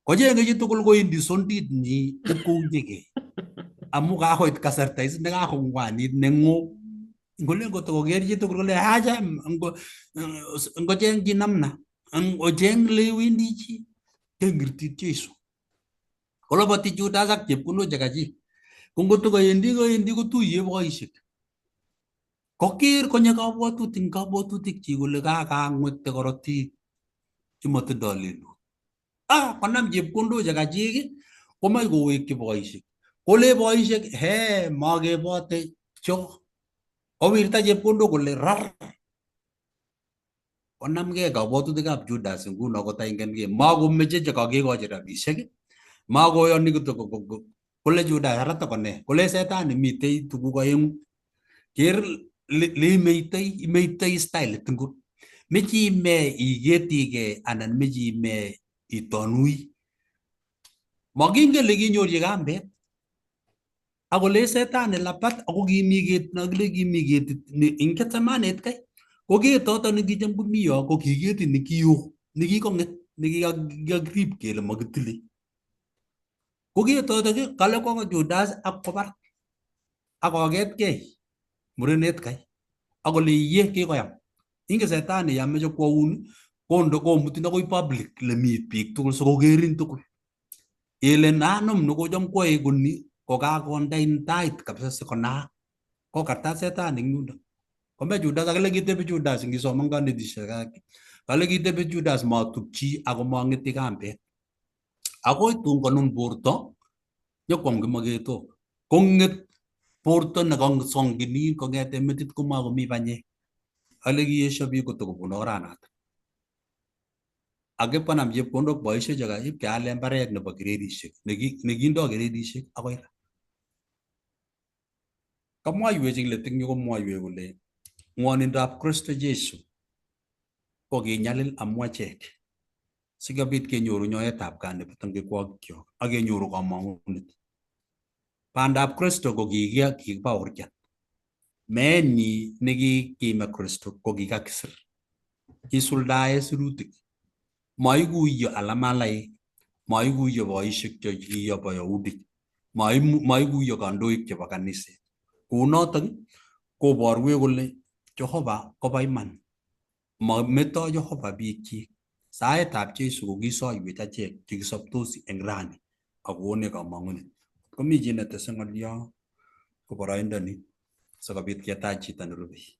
Kochenge chitugul koendi sondit nyi ipkounyekei. Amu kakoit kasarta is nekakongwanit neng'o. Ngolen kotokoker chitugul kole acha ngocheng chi namna ngocheng lewendi chi kengirtit Jesu. Koloboti Judas ak chepkondok chekachik. Ko ngotko kaendi koendi kotuiye boisiek. Koker konyo kabwatutik eng kabwatutik kole kakangwekte korotik chemotindoi lelut. Ah, konam chepkondok chekachik komach kowekyi boisiek. Kole boisiek he makebote cho. Kowirta chepkondok kole rar. Konamgei kabwatutikab Judas nguno kotaingenkei. Makomeche chekakikochi rabisiek, makoyoni kole Judas arata kone. Kole setani mitei tuguk aengu. Ker leimeitoi, imeitoi stylit ngiro. Meche ime iketikei anan meche ime itonui. Makingen le kinyorchi kambet. Akole setani lapat ako kimi ket nakile kimi ketit ing Gethsemane kai. Ko ketoto nekicham komi yo ko ki ketit nekio nekikong'et nekikakirib kele makitile. Ko ketoto kale kwa Judas ak kobar ak koketkei murenet kai akole iye kikoyam. Ingen setani yon meche kwoun kondo komutin akoi public lemi biik tugul sikokerin tugul. Kele nanom nekocham kwoe koni kokakondein tait kabisa sikonaak. Kokartat setani eng yundo. Kome Judas akile kitebi Judas ngisoman kanetisiek kale kitebi Judas matupchi ako mang'eti kambet. Akoi tun konun borto nyokwam kimaketok. Kong'et borto nekasonginin kong'ete metit komakomi banyek. Ale kiesio biik kotokobun oranato. Ak ipkonam chepkondok boisiek cheka ipkeale mbaret nebo gredishek nekindo gredishek akoi ra. Kamwoiwech eng let eng yu komwoiwech kole ng'wonindab Kristo Jesu ko kinyalil amu achek sikobit kenyoru nyoetab kat nebo tongekwokikyok ak kenyoru komong'unet. Bandab Kristo ko kikibaoryan. Meenyi nekikime Kristo ko kikakisir. Kisuldae sirutik. Maikuyo alamalaik, maikuyo boisiek che kiyobo Yahudik, maikuyo kandoik chebo kaniset. Kounotok koborwech kole Jehova kobo iman. Mametoi Jehova biikchik. Saetab Jesu ko kisoiwech achek chekisobtosi eng rani ak kokonech komong'unet. Komi chi netese ng'olyo ko boroindo ni sikobit ketach chito nerubei.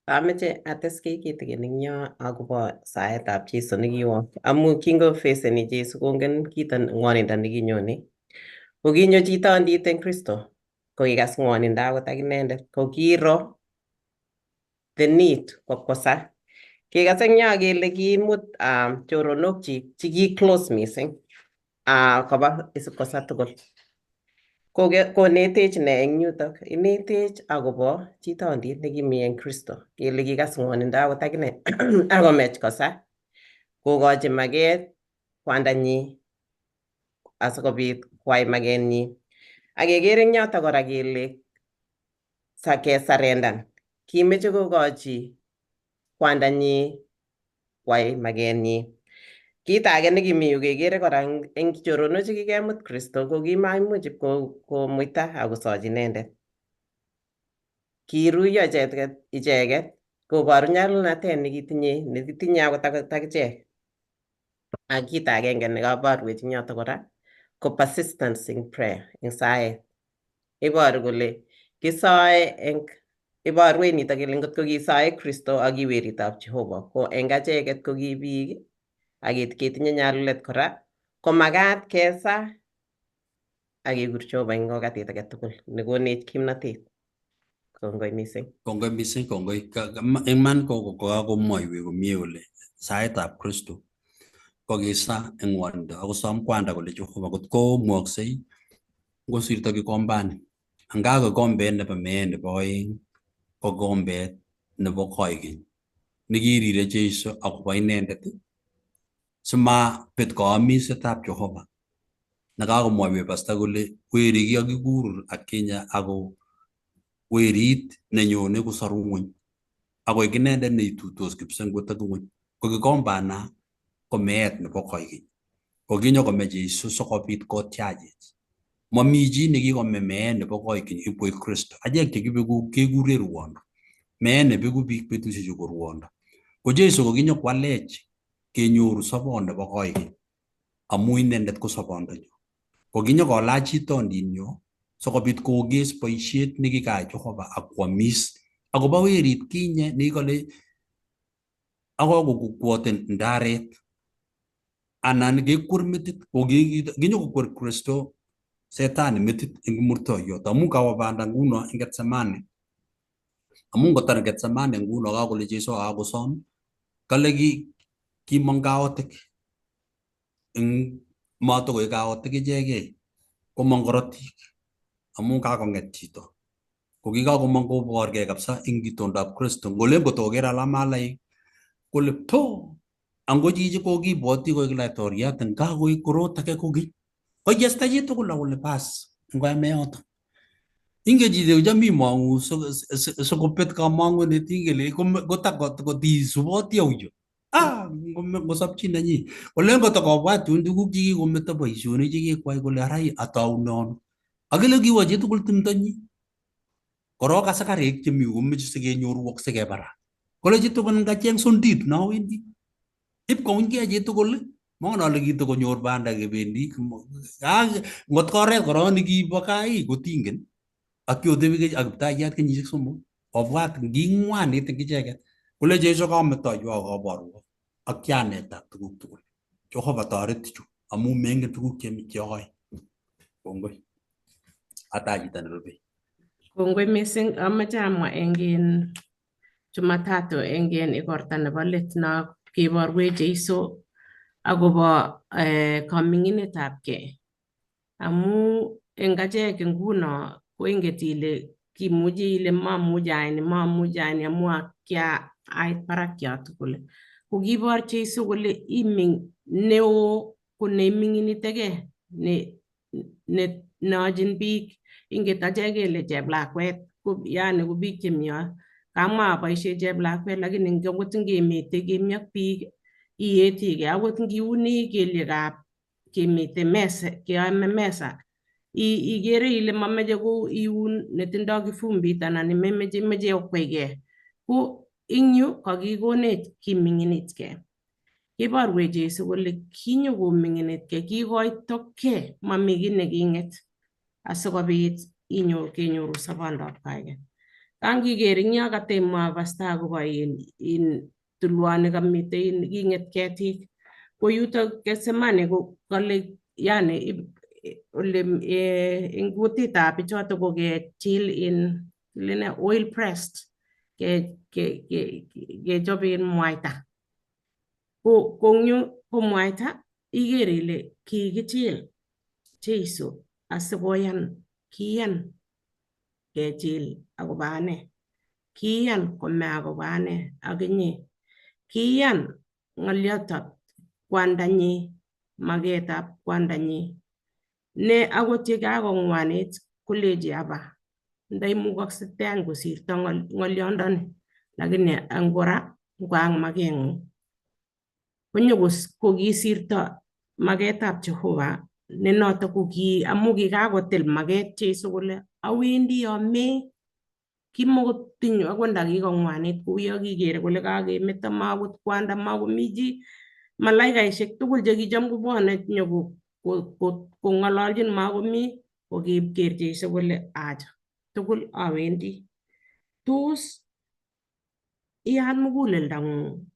Ameche ates kiy kitikin eng yo akobo saetab Jesu nekiwo amu kingofeseni Jesu kongen kito ng'wonindo nekinyone. Ko kinyo chito andit eng Kristo ko kikas ng'wonindo akot ak inendet ko kiro the need kosa. Kikas eng yo kele kimut choronokchik chiki close missing koba isip kosa tugul. Konetech ne eng yutok? Inetech akobo chito andit nekimi eng Kristo kele kikas ng'wonindo akot akine akomech kosa kokochi maket kwandanyi asikobit kwai makenyi. Ak keker eng yotok kora kele kesarendan kimeche kokochi kwandanyi Kwai makenyi. Kit age nekimi yu kekere kora eng choronok chekikemut Kristo ko kimaimuch komuita akosochi inendet. Kiruiyo icheket koboru nyalulnatet nekitinye nekitinye akot akichek. Ak kit agenge nekaborwech eng yoto kora ko persistence in prayer eng saet. Iboru kole kisoe eng iborwech nitok kele ngotko kisoe Kristo ak ki weritab Jehova ko eng acheket ko ki biik ak ketinye nyalulet kora ko makat kesa ak kekur Jehova eng wakatit age tugul nekonech kimnatet. Kongoi mising. Kongoi mising, kongoi. Eng man ko kakomwoiwech komie kole saetab Kristo kokisa eng ngwonindo akosom kwanda kole Jehova kot komwoksei ngosirto kikombani anga kikombet nebo meet nebo oeng ko kikombet nebo koikeny nekirire Jeiso akobo inendet simabet kaomisetab Jehova nekakomwoiwech pasta kole weri kikakikur ak Kenya ako werit nenyone kosoru ngwony akoik inendet neituitos kipsengwet ak ngwony ko kikombana ko meet nebo koikeny ko kinyokome Jeiso sikobit kotyachech. Mami chi nekikome meet nebo koikeny ipkoik Kristo. Achek chekibeku kekure ruondo. Meet nebeku biik betusiechu ko ruondo. Ko Jeiso kokinyokwalech kenyoru sobon nebo koikeny amu inendet ko sobondonyo. Kokinyokolach itondinyo sikobit kokes boisiet nekikayai Jehova ak kwomis akobo werit kinye nekikole akoi kokwoten ndaret anan kekwer metit ko kinyokokwer Kristo setani metit eng murtoiyot amu kawo banda nguno eng Getsemane amu ngotar Getsemane nguno kakole Jeiso kakosom kale kimong kaotik eng matokoek kaotik ichegei komong korotik amu kakong'et chito ko kikakomong koborgei kabisa eng itondab Kristo ngolen kotoker alamalaik kole po ango chichi kokibwoti koik laitoriat eng kakoik korot age kokeny koyesta chitugul akole bas ngoyame yoto. Ingen chito cham imong'u sikobet kamong'unet ingen ile kotisuboti auyo ngosop chi nenyi kolen kotokobwat tun tuguk chekikometo boisionik chekikwai kole ara ataune ano akile kiwo chitugul timtonyi korok asikarik chemi komeche sikenyorwok sikebara kole chitugul ngacheng sondit nowendi ip kounyke chitugul mongen ale kitokonyor banda kebendi ngot ko oret korok nekibo kaa kotingen ak kiotebi ak Kiptayat kenyisiek 3 obwat nging'wanit eng icheket kole Jeiso kametoiwo ak kaborwok ak kianetak tuguk tugul Jehova toret chu amu mengen tuguk cheoe. Kongoi. Ata chito nerube. Kongoi mising. Amoche amwa eng in Jumatatu eng in igorta nebo let no kiborwech Jeiso akobo kaming'inetabgei amu eng achek nguno ko inget ile kimuchi ile mamuchi ayai ni mamuchi ayai ni amu kiait barak tugul ko kibor Jeiso kole iming neo ko neiming'initegei ne ne neochin biik inget achek kele cheplakwet ko yani ko biik chemi yo kamwa aboishe cheplakwet lakini akot ngemete kemi ak biik iyetige akot ngiuni kelyekab kemite mesa keame mesa ikere ile mameche ko iun netindoi kifumbit anan memeche imeche okweikei ko ing yu kakikonech kiming'initkei kiborwech Jesu kole kinyokoming'initkei kikoitokei mami kiy neking'et asikobit inyor kenyoru sobondab kaikai kangiker ing yo katemwa pasta akobo in tulwoni kamitei king'et ketik ko yutok Getsemane ko kale yani ole eng kutitab bichoto ko kechil in lene oil pressed kechop in mwaita ko eng yu ko mwaita iker ile kikichil Jeiso asikoyan kiyan kechil akobo ane kiyan kome akobo ane ak inye kiyan ng'oliotab kwandanyi maketab kwandanyi ne akot ye kakong'wanit kolechi aba ndaimukokse any kosirto ng'olyondoni lakini angora ngoak makeng'ung. Konyo kokisirto maketab Jehova ne noto ko ki amu kikakotil maket Jesu kole awendi amee kimokotinye akot nda kikong'wanit kouyo kikere kole kakemeto makot kwanda makomi chi malaikaishek tugul chekicham kobwone nyoko kong'ololjin makomi kokiker Jesu kole acha tugul awendi. Tos iyat muguleldang'ung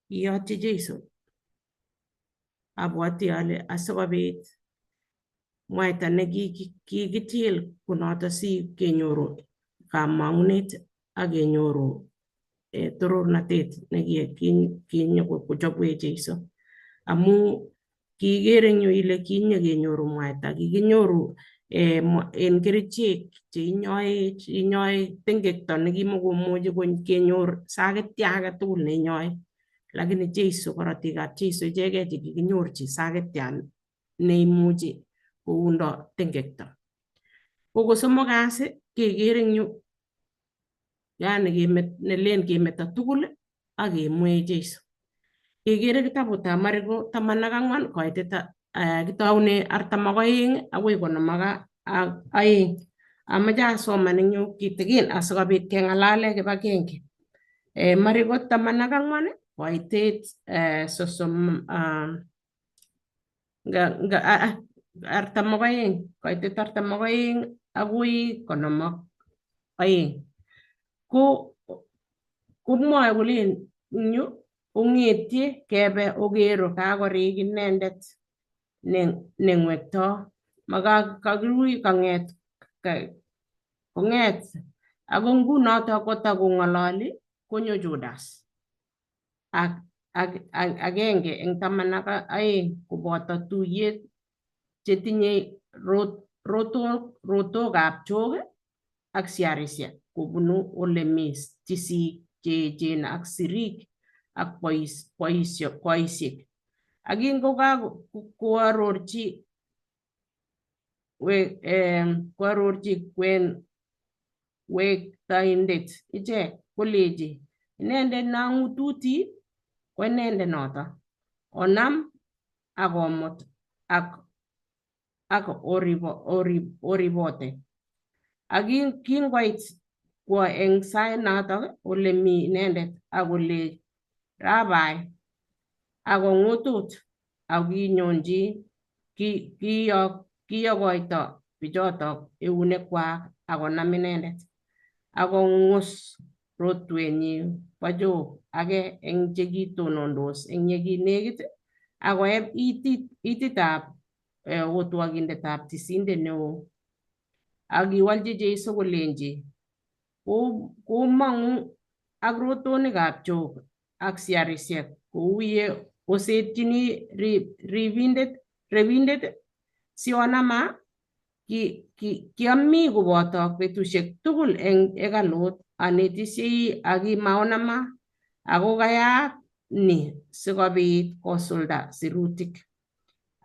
iyotyi Jesu? Abwoti ale asikobit mwaita ne kikichil konoto si kenyoru kamang'unet ak kenyoru torornatet nekinyokochobwech Jesu. Amu kiker eng yu ile kinyekenyoru mwaita, kikinyoru en kerichek cheinyoech, inyoe tengekto nekimokomuchi kenyor sakitia age tugul neinyoe. Lakini Jesu, korotikab Jesu ichegei chekikinyorchi sakitian neimuchi koundo tengekto. Ko kosomok kasi keker eng yu yani nelen kemeto tugul ak kemwee Jesu. Kekere kitabutab Mariko 14 koitet kitoune 42 akoi 52. Amache asoman eng yu kitikin asikobit keng'alale kibagenge. Mariko 14 koitet 30 42 koitet 42 akoi 52. Ko komwoe kolen eng yu ong'etye kebe okero kakorik inendet neng'wekto makakirui kang'et kong'et ako ngunoto kotakong'ololi konyo Judas ak agenge eng 12 koboto tuyet chetinye rotokab chok ak siarisiek kobunu ole mi tisik cheechen ak sirik ak boisiek. Ak kingokakoarorchi wektaindet ichek kolechi inendet nang'ututi ko inendet noto onam ak omut ak oribote. Ak kingoit kwo eng sait noto ole mi inendet ak kolech Rabai ak kong'utut ak kinyonchi kiyokoito bichotok eunekwak ak konam inendet ak kong'us rotwenyi bo chok age eng chekitonondos eng yekinekit ak koeb ititab otwokindetab tisindet neo. Ak kiwolchi Jesu kolenji komong'u ak rotonikab chok ak siarisiek kou ye osetyini rebindet sionama kiami kobotok betusiek tugul eng hekalut anetisiei ak kimaonama ako kayaak ni sikobit kosulda sirutik.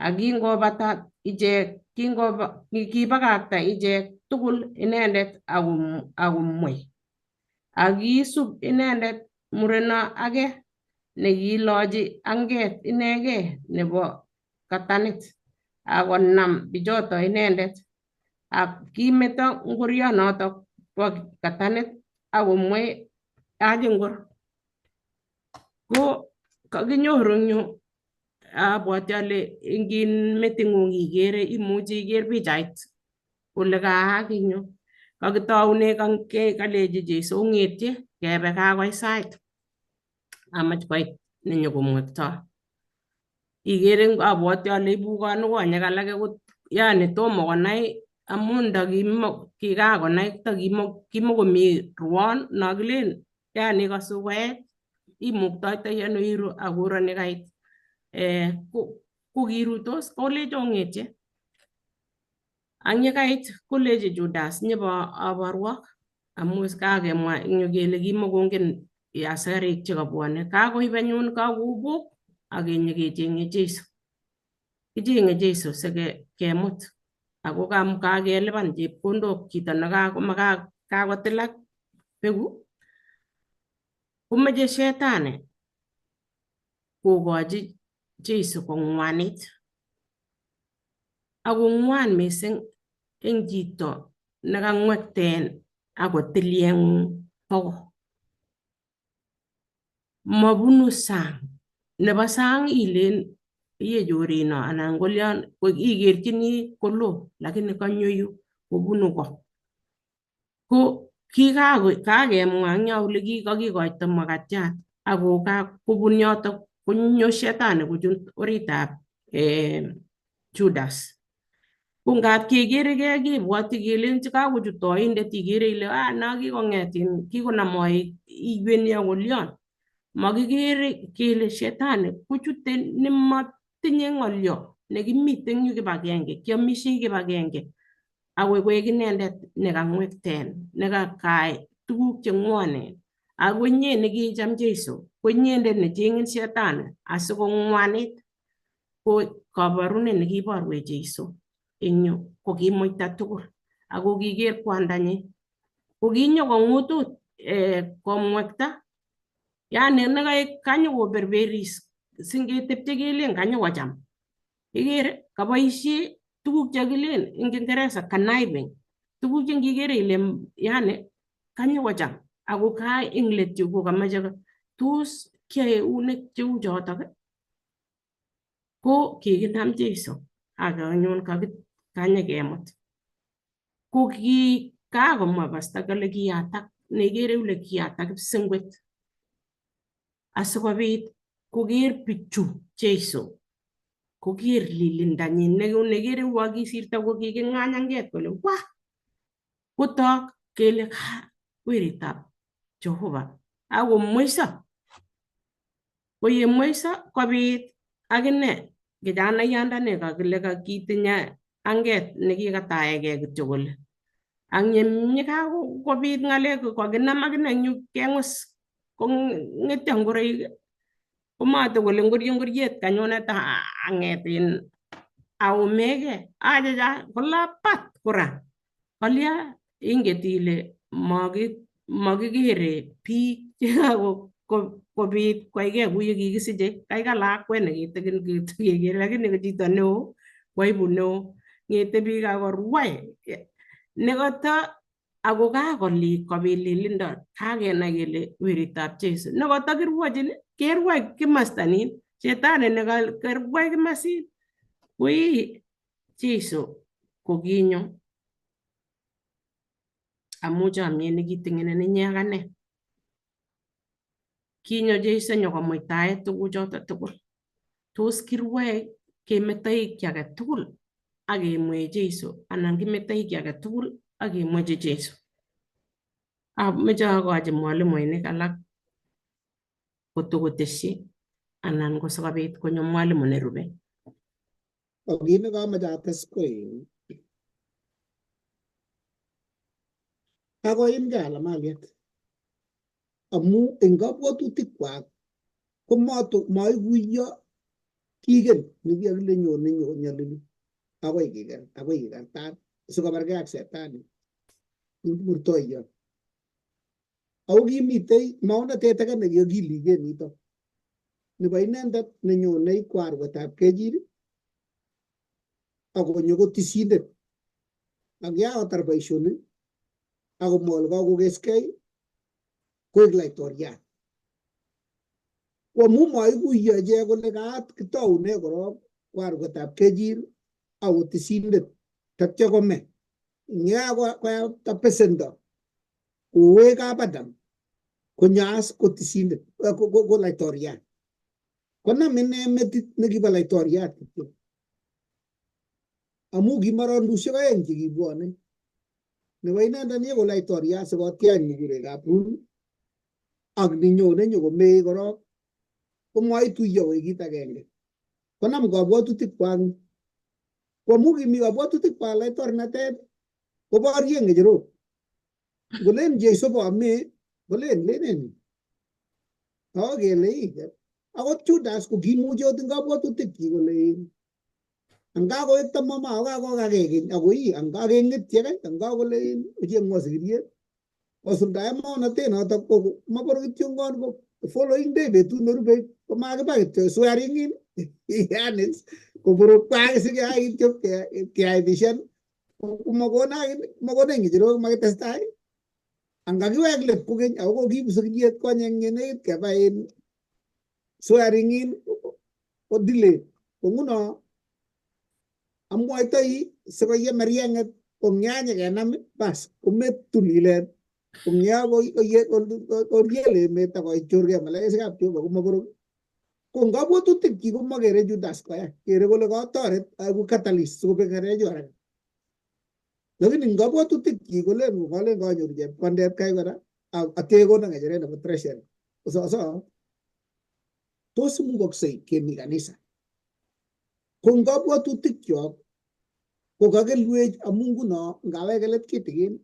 Ak kingobata ichek kibakakta ichek tugul inendet akomwei. Ak kiisub inendet mureno age nekiilochi anget inegei nebo katanit ak konam bichoto inendet ak kimeto ngorionoto bo katanit ak komwei Haji ngor. Ko kakinyoru eng yu abwati ale ingin meting'ung ikere imuchi iker pichait kole kaak eng yu. Kakitoune kalechi Jesu ong'etye kebe kakoit sait amach koit nenyokomwekto. Ikere abwati ale ibukonu konyek alake yani tomo konai amun ndakikakonai kimokomi ruon nokilen yani ikosu koet imuktoitoi ano iru akoroni kait kokirutos kolech ong'etye. Ang yekait kolechi Judas nyibo aborwok amu kakemwa eng yu kele kimokongen askarik chekabwone. Kakoib anyun kakobok ak kenyekecheng'e Jesu. Kicheng'e Jesu sikemut ako kakelipan chepkondok chito nekakotilak beku komoche shetani kokochi Jesu kong'wanit. Ako ng'wan mising eng chito nekang'wekten akotilyengung boko. Mabunu sang. Nebo sang ilen iye chorino anan kolyon ikerchini kolo lakini kanyo yu kobunu ko. Ko kikakemwa eng yo kole kikakikoito makatiat ako kobun yotok konyo shetani kochut oritab Judas. Ko ngap kekerekei kebwoti kelen kakochut toindet ikere ile ah no kikong'et kikonam moek iweni akolyon. Makikere kele shetani kochute nemotinye ng'olyo nekimiten yu kibagenge kiomishei kibagenge akoi koek inendet nekang'wekten nekakai tuguk cheng'wonen ako inye nekiicham Jesu ko inyendet necheng'in shetani asikong'wanit ko kaborunet nekiborwech Jesu eng yu ko kimuita tugul ako kiker kwandanyi ko kinyo kong'utut komwekta yani nekaek kanyokoberberis singetepche kelen kanyokocham ikere kaboisie tuguk chekilen eng Kiingereza conniving tuguk che ngikere ile yani kanyokocham ako kai eng let yu kokamoche tos kiyoe eunek cheu chotok ko kikinam Jesu ak anyun kanyekemut ko ki kakomwa pasta kole kiyatak nekere kole kiyatak kipsengwet asikobit koker bichu Jesu koker lilindanyin nekere uo kisirto ko kiking'anyanget kole wa kotok kele weritab Jehova akomweiso ko yemweiso kobit akine kijanaiyandani kakile kitinye anget nekikataegei kityo kole ak yekakobit ng'alek kokinam akine eng yu keng'us kong'etyo ngoroik komate kole ngorie ngoriet kanyunet ang'et aumegei achacha kolapat kora kolya inget ile makikere biik chekakobit koaigei kou yekikisiche kaikai lakwet nekitikin kekere lakini ko chito neo ko aibu neo ng'ete biik akorwai nekata ako kakolit kobit lilindo kakenai kele weritab Jesu nekata kirwochin kerwai kimasta nin shetani nekarwai kimasin koi Jesu kokinyo amu chomyet nekiting'enen inye ak ane. Kinyo Jesu nyokomuitae tuguchoto tugul. Tos kirwae kemetoi kiy age tugul ak kemwee Jesu anan kimetoi kiy age tugul ak kemwechi Jesu. Amoche akochi mwalimuinik alak kotokotesyi anan ko sikobit konyo mwalimu nerube. Ko kit nekomoche ates ko kakoimgei alamaliet amu eng kabwatutikwak ko maikuiyo kigen nekikakile nyone nyalili akoi kiker akoi kikartat sikobargei ak setani murtoiyot. Ako kimitei maonatet age nekikakiliken nito nebo inendet nenyonei ko arwetab kechir akonyo ko tisindet ak yakakotar boisionik akomwa kole kakokeskei koek laitoriat. Ko amu maikuiyo ichek kole kaat kitoune korok ko arwetab kechir ako tisindet tatyo kome. Yekakoyapta besendo kowek kap Adam konyo as ko tisindet ko laitoriat. Konam ine metit nekibo laitoriat kityo. Amu ki marondushek aeng chekibwone. Nebo inendet ni ko laitoriat sikotyach mugurekab Rumi ak ninyone nyokomee korok komaituiyo koik kit agenge. Konam kabwatutik kwak. Ko amu kimi kabwatutik kwak laitornatet koborye ng'echerok. Ngolen Jesu bo kolen lenen ako kele akot Judas ko kimuchi ot eng kabwatutikyik kole anga koek mama kakokakei keny ako ii anga keng'etye kai anga kole ocheng'wo sikiriet kosuldae maonatet notok ko mabor kityongon ko following day betut nerube Komakiba kityo swearing in yani koborok sikeyai kityo keaibishan komakona ng'echerok makitestai ang kakiwek let kokeny ako kokiibu sikiryet konyek yenekit keba in swearing in ko delay. Ko nguno amwoitoi sikoye marieng'et kong'yanye kenam bas kometul ilet kong'ya koriel emet akochorkei malaikaisiekab Jehova komakorom. Ko eng kabwatutikchi komakere Judas koya kere kole katoret aiku catalyst sikobek ng'alechu haraka. Lakini eng kabwatutikchi kolen kolen kanyoru chepkondet kai kora atya kono ng'echeret nebo treasury. So tos imukoksei kemi kanisa. Ko eng kabwatutikyok ko kakilwech amu nguno ngaweke let kitikin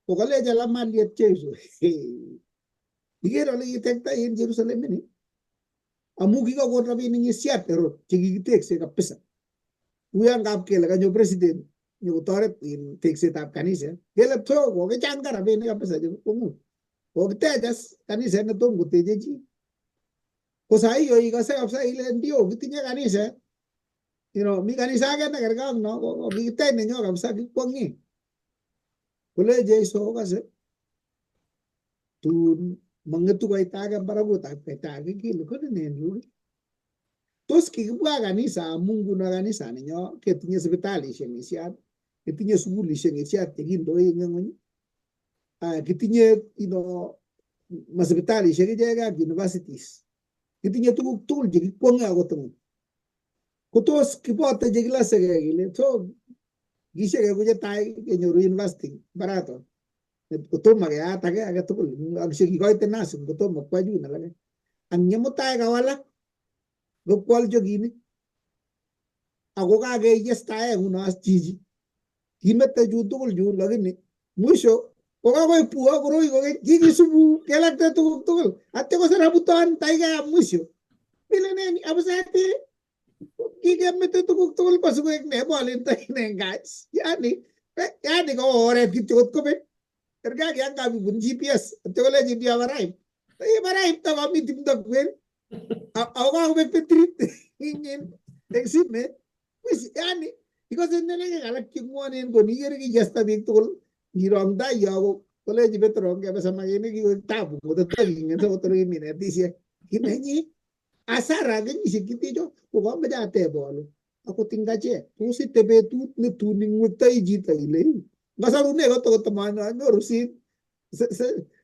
ko kalech alamaliet Jesu. Iker ole kitekta en Jerusalem ini amu kikakon rabinik ng'isiat Herod chekikitekse kabisa. Uyan kap kele kanyo president nyokotoret in teksetab kaniset kele to kokichanga rabinik kabisa chebo kokitech as kaniset netom koteche chi. Ko sahi yo ikose kabisa ile ndio kitinye kaniset. Mi kanisa ake nekerkei ak no ko kikitech nenyo kabisa kikwong'e. Kole Jesu okase tun mang'etu koita ake barakutab koita ake kele kole ne yu. Tos kikibwa kanisa amu nguno kanisa nenyo ketinye sipitalishek ng'isiat, ketinye sukulishek ng'isiat chekindoi eng ng'ony, kitinye masipitalishek icheke ak universities. Kitinye tuguk tugul chekikwong'e akot ng'ony. Ko tos kibote chekilosekei kele so kisheke ko chetai kenyoru university barato. Kotomo keyat ake ake tugul ak chekikoite nursing kotomo kwa chun alake. Ang yemutai kawalak kokwal chokini ako kakeyestae nguno as chichi. Kimete chu tugul chu lakini mwisho kokakoek puo koroi kokeny kikisubu kelakte tuguk tugul atya kosir abuton taikab mwisho. Milenen abusati kikemete tuguk tugul kosikoek ne bolen tainen guys. Yani kowo oret kityo kot kobek. Kerkei ak yan kakibun GPS atya kolechin you have arrived. You've arrived takomi timdo kwen. Ako kakobek betrit eng simet. Yani ikose nerekek alak cheng'wonen ko nikere kiyesta biik tugul ngirong tai yo ko kolechi Petro ngebe samakinik kikoek tabu kototakingen sokotor kiminetisiek. Kinenyi asara kenyisiek chuticho ko kamoche ateb ale akot ing achek tos ite betut netun ingwektoi chito ile ngosarune kotokotomanyoru sin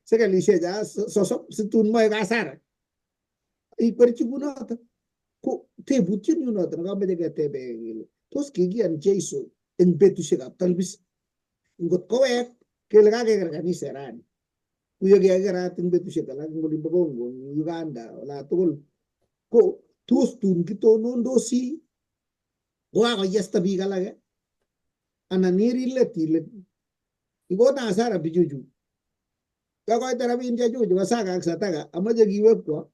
sekelisiek cha 30 situn moek asara ikwerchi kunoto. Ko tebutiet nyu noto nekamoche ketebe kele tos kikiyan Jesu eng betusiekab talbis ngot kowek kele kakeker kaniset rani kuyo kikerat eng betusiek alak eng olimbo Congo, Uganda, ola tugul ko tos tun kitonondosi kokakoyesta biik alake anan irilet ile ikona hasara bichuchu kakoite rabinik chechu chebo saka ak sataka amache kiwekwo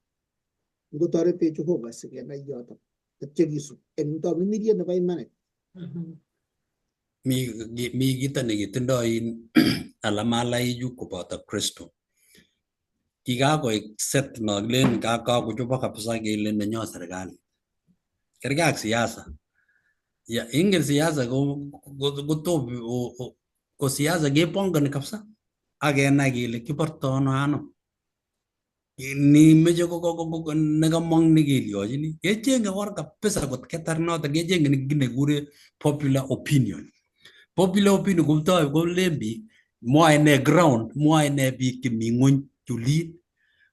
ngotoretech Jehova sikenai yoto atya kisub eng tominiriet nebo imanit. Mi kito nekitindoi alamalaichu koboto Kristo. Kikakoek set no kilen kakochobok kabisa kele nenyo serikali. Kerkei ak siasa. Ya ingen siasa ko ko siasa kepongoni kabisa ak kenai kele kiborto ano ano. Ni meche ko nekamong nekelyochini kechenge or kabisa kot ketar notok kechenge kit nekikure popular opinion. Popular opinion koptoi kolen biik mwoe ne ground mwoe ne biik chemi ng'wony chulin.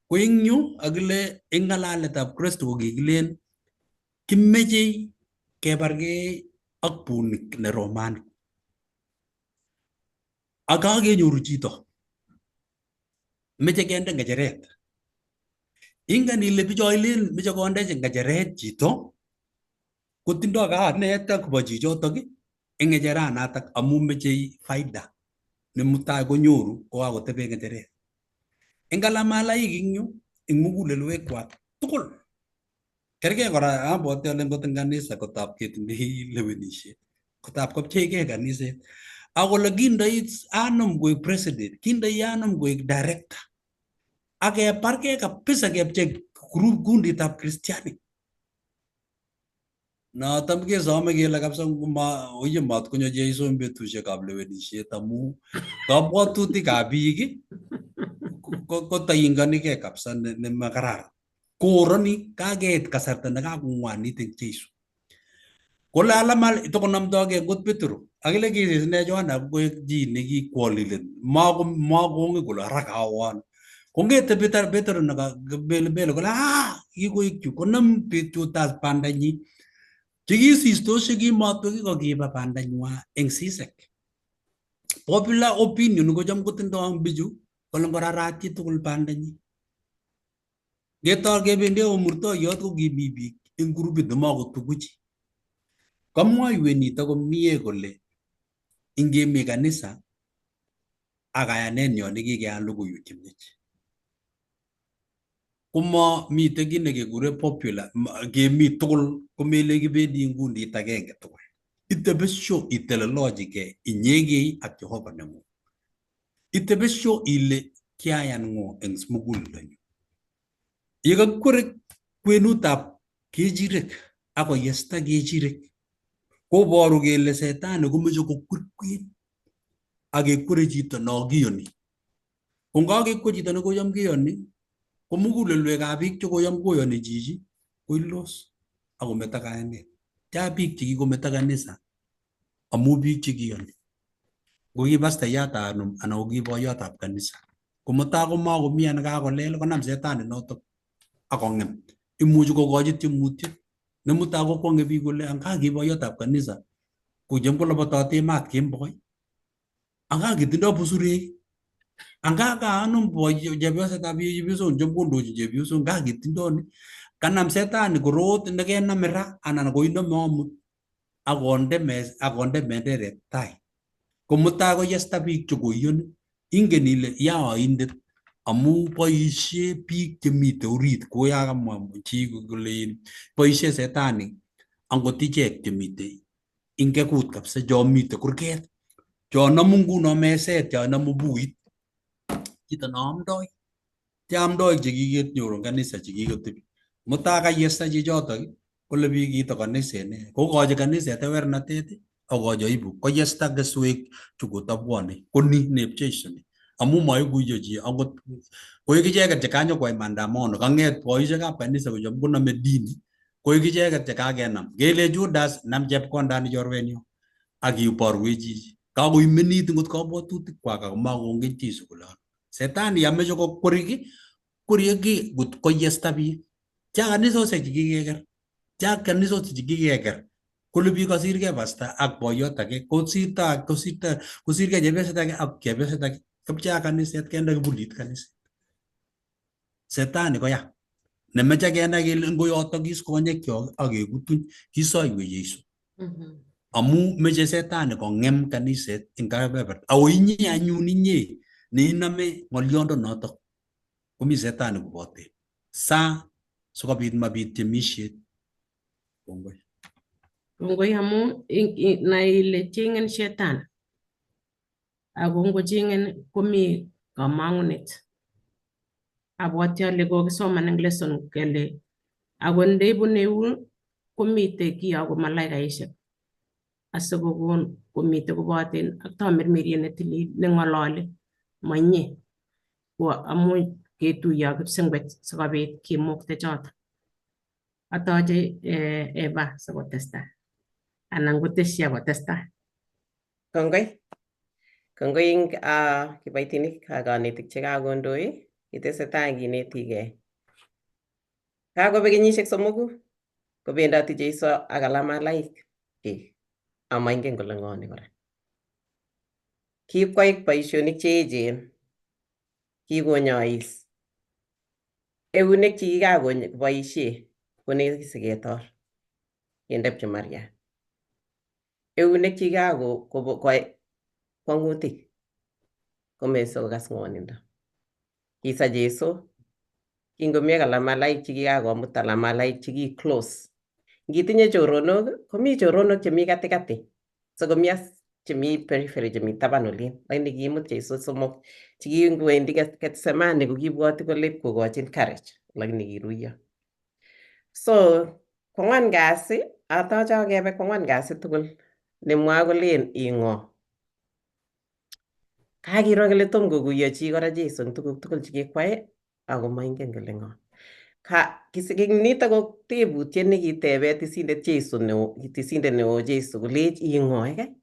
Ko eng yu akile eng ng'alaletab Kristo ko kikilen kimeche kebargei ak bunik ne romanik. Ak kakenyoru chito meche kende ng'echeret. Ingen ile bicho ilen meche kondechi ng'echeret chito kotindo kayanet akobo chichotok eng ng'echeranatak amu mechei faida ne mutai konyoru kokakotebe ng'echeret. Eng kalamalaik eng yu eng mugulelwekwak tugul kerkei kora abwati ale ngot eng kanisa kotab ketindoi lewenisiet kotab kopcheigei kaniset ak kole kindoi anom koek president kindoi anom koek director ak kebargei kabisa kepchei group kunditab kristianik. Noton kesome kele kabisa ngoma oye mat konyo Jeiso en betusiekab lewenisiet amu kabwatutikab biik kotoingonigei kabisa nemakararan. Koroni kakeit kasarta nekakong'wanit eng Jeiso. Kole alamal tokonomdogei ngot Petro akile kisis ine Johana koek chi nekikwolilen mako makongen kole ara kawo ano. Kongete Petro Petro nekabelebele kole ah kikoek chu konam Judas bandanyi chekisistos chekimotwek kokiba bandanywa eng sisek. Popular opinion kocham kotindoi eng bichu kole ngorarat chitugul bandanyi. Ngetor kebendi akoi murtoiyot ko kimi biik eng grupit nemakotuku chi. Kamwoiwet nito komie kole ingemi kanisa ak kayanenyo nekikeyan logoiwek chemiach. Koma mitei kiy nekekure popular kemi tugul komelen kibendi eng kundit agenge tugul. Itebesho itelelojigei inyegei ak Jehova neng'ung. Itebesho ile kiayan ng'o eng muguleldonyu. Yekakwere kwenutab kechirek ak koyesta kechirek koboru kele setani komoche kokwer kwen ak kekwere chito no kiyoni. Ko ngakekwer chito nekoyam kiyoni ko mugulelwekab biik chekoyam koyoni chichi koildos akometo kayanet. Cha biik chekikometo kanisa amu biik chekiyoni. Ngo ki pastayat anum anan ko ki boiyotab kanisa. Ko mutai komakomi anan kakolel konam setani notok akong'em. Imuchi kokochi tiemutiet nemutai kokwong'e biik kole anga ki boiyotab kanisa kocham kolobotote maat kemboi anga kitindoi busurek anga ka anum chepyosetab chepyosok cham kondochin chepyosok nga kitindoi ni kanam setani korot nekename ra anan koinome amut akonde mes akonde benderet tai ko mutai koyesta biik chekoiyoni ingen ile yaoindet amu boisie biik chemite orit koyakamwa chi kole boisie setani angot ichek chemite ingekut kabisa cho mite kurget cho nomu nguno meset cho nomu bukuit chito neamdoi cheamdoi chekikenyor eng kanisa chekikotebi mutai kayesta chichotok kole biik kito kaniset ne kokochi kaniset tewernatet akochi aibu koyesta keswek chukotabwone koni nep Jesu ni amu maikuiyo chi akot koik icheket chekanyokwai maandamano kang'et boisiekab kanisa kocham konome dini koik icheket chekakenam kele Judas nam chepkondani chorwenyo ak iborwech chichi kakoimenit ngot kabwatutik kwak ako makongen Jesu kole ano setani yameche kokwerik kwerie ki ngot koyesta biik cha kanisosiek chekikeker cha kanisosiek chekikeker kole biik kosirgei pasta ak boiyot age kosirto kosirto kosirgei chepyoset age ak chepyoset age kapchea kaniset kende kibulit kaniset setani koya nemeche kenai kele ngoyotokis konyekyok ak kekutuny kisoiwech Jesu amu meche setani kong'em kaniset eng kebeberta ako inye anyun inye neinome ng'oliondo notok komi setani koboten saa sikobit mabit temisiet kongoi. Kongoi amu nai ile cheng'en shetani ako ngocheng'en komi kamang'unet. Abwati ale kokisoman eng lesson kele akot ndeibune yun komitei kiyoku malaikaishek asikokon komitei koboten ak tamirmiriet netilil neng'ololi moinye ko amu ketuiyo ak kipsengwet sikobit kimukte choto. Atoche Eva sikotestai anan kotesyi akotestai. Kongoi. Kongoi eng kiboitinik ak konetik chekakondoi kitesetai kinetigei. Kakobek kenyisiek 3 kobendoti Jeiso ak alamalaik chik amaingen kole ng'o ni kora. Kikwai boisionik cheechen, kikonyois. Eunek chekikakoboisie konekit siketor kende pchumariat. Eunek chekikakokwai kwang'utik komeso kokas ng'wonindo. Kisa Jesu kingomi ak alamalaik chekikakomut alamalaik cheki close. Ngitinye choronok komi choronok chemi katikati sikomi as chemi periphery chemi taban olin lakini kiimut Jesu somok chekingowendi Gethsemane kokibwoti kole ipkokochin courage lakini kiruiyo. So kwangwan kasi atoche kebe kwangwan kasi tugul nemwoe kolen ing'o. Kakiro kele tom koguiyo chi kora Jesu eng tuguk tugul chekikwai ako moingen kole ng'o. Ka nito ko tebutiet nekitebe tisindet Jesu neo, tisindet neo Jesu kolech ing'o ikai?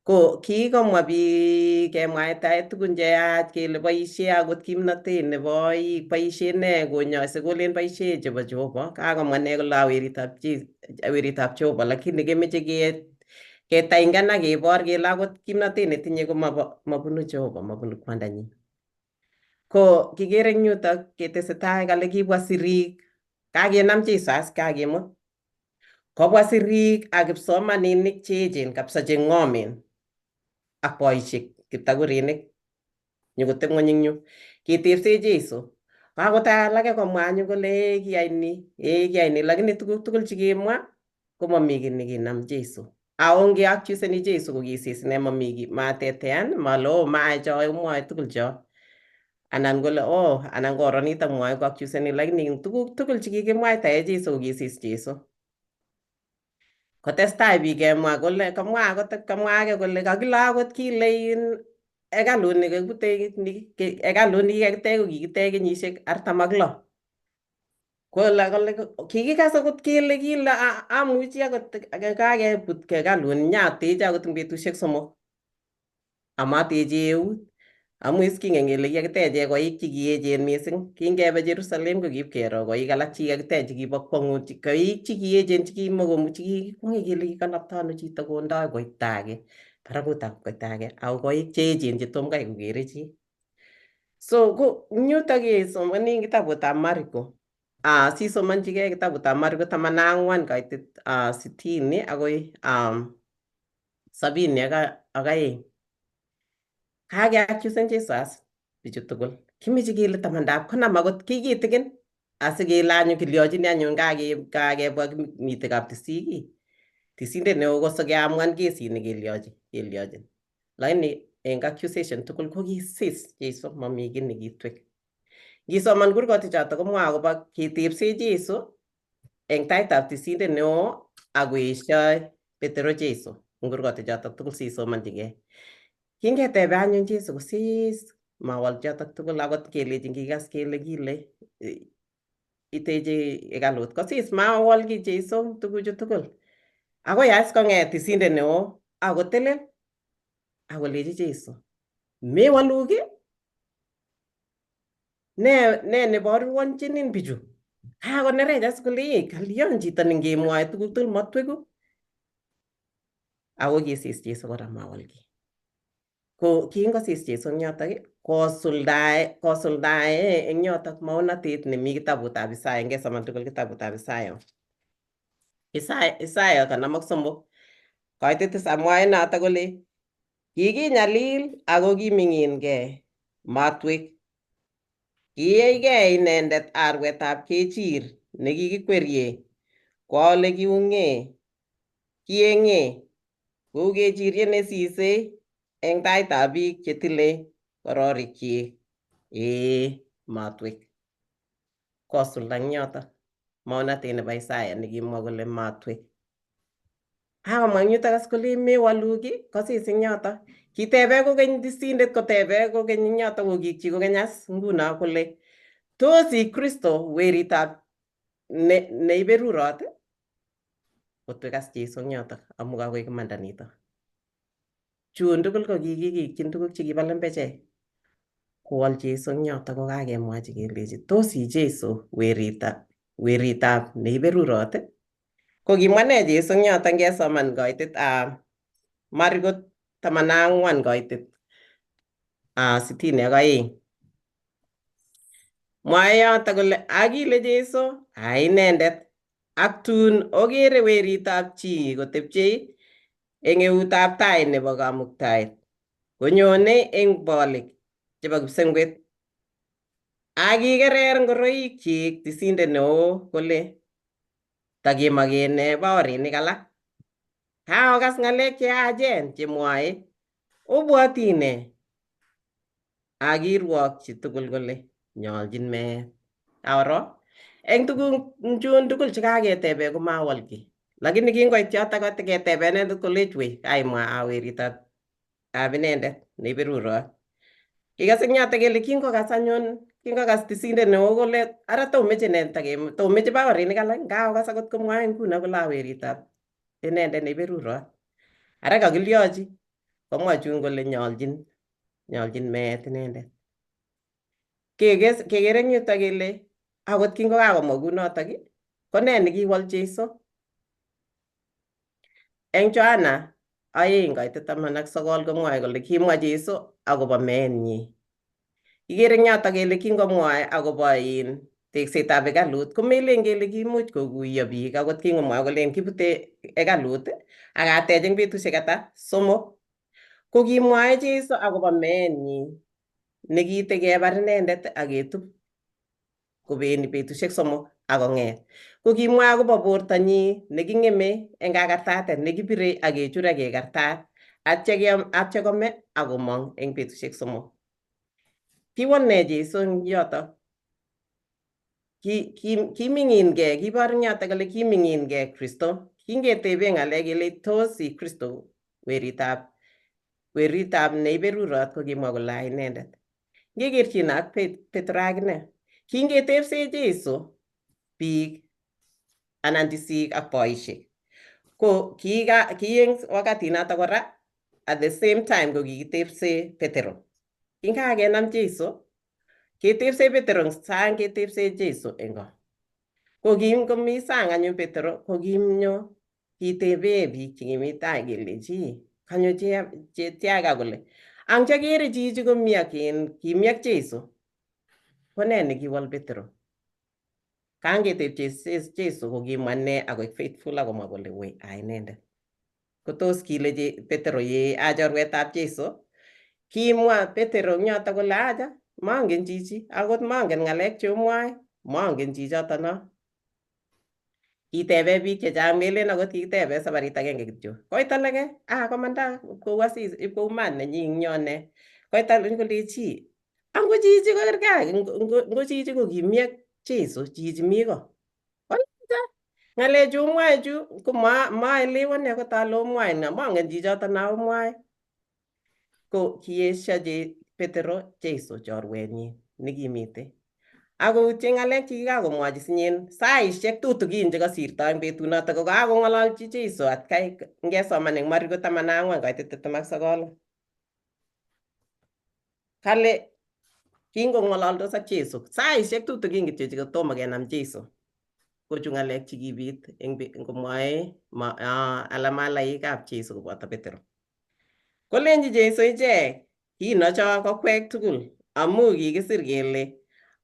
Ko kikomwa biik kemwaitae tugun cheyach kele boisie akot kimnotet nebo oik, boisie nee konyoise kolen boisie chebo Jehova. Kakomwa nee kole weritab weritab Jehova lakini kemeche ketaingan ak kebor kele akot kimnotet netinye ko mabunu Jehova, mabunu kwandanyin. Ko kikere eng yutok ketesetai kale kibwa sirik, kakenam Jesu as kakemut. Kobwa sirik ak kipsomaninik cheechen kabisa cheng'omen ak boisiek kiptakurinik nyokoteb ng'weny eng yu. Ketebse Jesu. Kakotai alake komwa anyun kole ee kiyai ni, ee kiyai ni, lakini tuguk tugul chekimwa komami kiy nekinam Jesu. Ako ngeaccuseni Jesu ko kisis ine mami kiy, matetean, male oh maai cho mwoe tugul cho. Anan kole oh anan koro nitok mwoe ko accuseni lakini tuguk tugul chekikimwaitae Jesu ko kisis Jesu. Kotestai biik kemwa kole kamwa akot kamwa ake kole kakile akot kile in hekalut ni kakibute ni hekalut nikikakitech ko kikitech kenyisiek 46. Kole kole kikikas akot kele kile amuchi akot kakebut hekalut nyatech akot eng betusiek 3 amateche eut. Amu is kingen kele kikakiteche koik chekiechen mising. Kingebe Jerusalem ko kipkero koik alak chekikakitech chekibo kwongut, koik chekiechen chekimokomuchi kikwonge kele kikanapta ano chito kondoi koita age barakutab koita age ako koik cheechen chetom kai kokere chi. So ko yutok kesomoni kitabutab Mariko. Sisomonchigei kitabutab Mariko 14 kaitit 60 akoi 72. Kakeaccusen Jesus bichu tugul. Kimeche kele tamandab konam akot kiy kitikin asikele anyun kilyochini anyun kakebwa mitei kaptisik. Tisindet neo kosikeamuan kesit ni kelyochin. Lakini eng accusation tugul ko kisis Jesu mami kiy nekitwek. Ngisoman kurgotichoto komwoe akobo ketebse Jesu eng taitab tisindet neo akoesio Petero Jesu eng kurgotichoto tugul sisomonchigei. Kingetebe anyun Jesu kosis mawal chotok tugul akot kelechin kikas kele kile iteche hekalut kosis mawal ki Jesu tuguchu tugul. Akoi as kong'et tisindet neo akotelel akolechi Jesu mewalu ki? Ne neboruonchinin bichu? Kakonerech as kole kalyon chito nengemwoe tuguk tugul matweku. Ako kisis Jesu kora mawal ki. Ko kingosis Jesu eng yotok kosuldae eng yotok maonatet nemi kitabutab Isaya. Ngesoman tugul kitabutab Isaya. Isaya 53 kaitit 7 mwae notok kole kikinyalil ako kiming'inkei matwek. Kiyeigei inendet arwetab kechir nekikikwerie kwo ole kieng'e kou kechiriet nesisei eng taitab biik chetile kororikyik. Ee matwek. Kosulda eng yotok maonatet nebo Isaya nekimwa kole matwek. Kakomwa eng yutok as kole mewalu ki kosis eng yotok. Kitebe kokeny tisindet kotebe kokeny eng yotok kokikchi kokeny as nguno kole tos i Kristo weritab neiberurot? Kotwek as Jesu eng yotok amu kakoik imanda nito. Chun tugul ko kikikikyin tuguk chekibo lembechek. Kowol Jesu eng yotok ko kakemwachi kelechi tos i Jesu weritab neiberurot? Ko kimwa nee Jesu eng yotok ngesoman kaitit Mariko 14 kaitit 62. Mwae yotok kole akile Jesu a inendet ak tun okere weritab chi kotepchei eng eutab tai nebo kamuktaet konyone eng bolik chebo kipsengwet. Ak kikerer ngoroikyik tisindet neo kole takemakene baorinik alak. Kaokas ng'alek cheyachen chemwoe, obwoti nee? Ak kirwokyi tugul kole nyoljin meet. Aro Eng tuguk chun tugul chekaketebe komawal kiy. Lakini kingoit yotok kotiketebe inendet kolech wei kaimwa a weritab ab inendet neiberurot. Kikas eng yotok kele kingokas anyun kingokas tisindet neo kole ara tomeche nee tomeche baorinik alak ngaokas akot komwae nguno kole a weritab inendet neiberurot. Ara kakilyochi komwa chun kole nyoljin nyoljin meet inendet. Kekere eng yutok kele akot kingokakomwa kunotok ko nee nekiwol Jesu? Eng Johana 2:19 komwoe kole kimwa Jesu akobo meenyi. Kikere eng yotok kele kingomwoe akobo in teksetab hekalut komelen kele kimuch koguiyo biik akot kingomwoe kolen kibute hekalut ak atech eng betusiek ata somok. Ko kimwoe Jesu akobo meenyi nekiite kebar inendet ak ketub kobeni betusiek somok ak kong'et. Ko kimwa akobo bortanyi neking'eme eng kakartatet nekibire ak kechur ak kekartat atya kome ak komong eng betusiek somok. Kiwol nee Jesu eng yotok? Kiming'inkei, kibor eng yotok kole kiming'inkei Kristo. Kingetebe ng'alek kele tos i Kristo weritab neiberurot kokimwa kole a inendet. Ngekerchin ak Petro akine. Kingetebse Jesu biik anan tisik ak boisiek. Ko ki eng wakati notok kora at the same time ko kikitebse Petero. Kingakenam Jesu ketebse Petero eng sang ketebse Jesu eng ko. Ko kingomi sang anyun Petero ko kinyo kitebe biik chekimi tai kelechi kanyo chetiaka kole ang chakere chichi komi ak kimi ak Jesu. Ko nee nekiwol Petero? Kangeteb Jesu ko kimwa nee akoek faithful akomwa kole wei a inendet. Kotos kile Petero ye a chorwetab Jesu? Kimwa Petero eng yotok kole acha mongen chichi akot mongen ng'alek cheomwoe mongen chichoto no. Kitebe biik chechang melen akot kikitebe sabarit agenge kityo. Koit alake ah komanda kou asis kou mat nenyi eng yone. Koit alake kolechi ango chichi ko kerkei ngo chichi ko kimi ak Jesu chichi mi ko. Kolecha ng'alechu omwoe chu ko maelewani akot ale omwoe nee mongen chichoto na omwoe. Ko kiesio Petero Jesu chorwenyin nekimite. Akoutye ng'alek chekikakomwochi sinyen saishek tutukin chekosirto eng betunotok ko kakong'ololchi Jesu atkai ngesoman eng Mariko 14:29. Kale kingong'ololdos ak Jesu saishek tutukin kityo chetomo kenam Jesu kochu ng'alek chekibit eng komwoe alamalaikab Jesu koboto Petero. Kolenji Jesu ichek kinocho kokwek tugul amu kikisir kele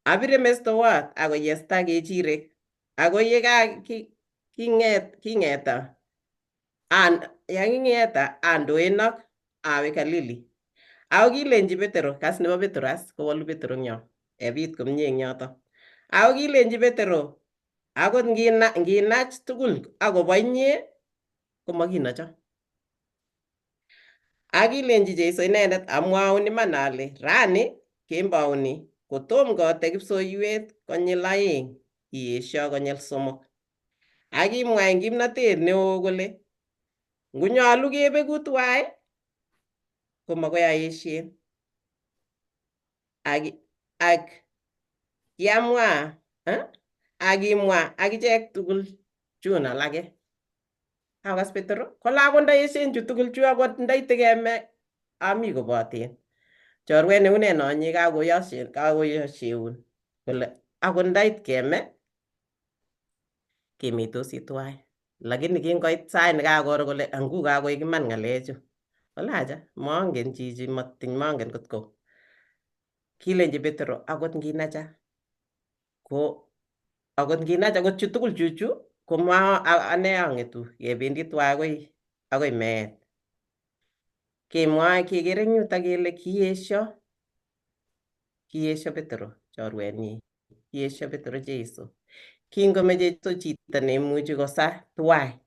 abire mestowot ako yesta kechirek ako ye king'eta andoenok awe Galili. Ako kilenji Petero, kas nebo Petero as kowolu Petero eng yo, ebit komie eng yoto. Ako kilenji Petero, akot nginach tugul akobo inye komakinocho. Ak kilenji Jesu inendet, amwaun iman ale rani kembouni kotom kote kipsoiwet konyil aeng iesio konyil somok. Ak kimwa eng kimnatet neo kole ngonyolu kebeku tuwai komakoi aesien. Ak kiamwa ak kimwa akichek tugul chun alake. Kakas Petero kole akot ndaesien chu tugul chu akot ndaite keme ami koboten. Chorwet neu nee nonyi kakoyosheun kole akot ndait keme kemitosi tuwai. Lakini kingoit sait nekakoro kole angu kakoik iman ng'alechu. Kole acha mongen chichi matiny mongen kotko. Kilenji Petero akot nginacha ko akot nginacha kot chu tugul chuchu koma ane ang'etu kebendi tuwai akoi meet. Kemwoe kekere eng yutok kele kiesio Petero chorwenyi, kiesio Petero Jesu. Kingomeche Jesu chito neimuchi kosa tuwai.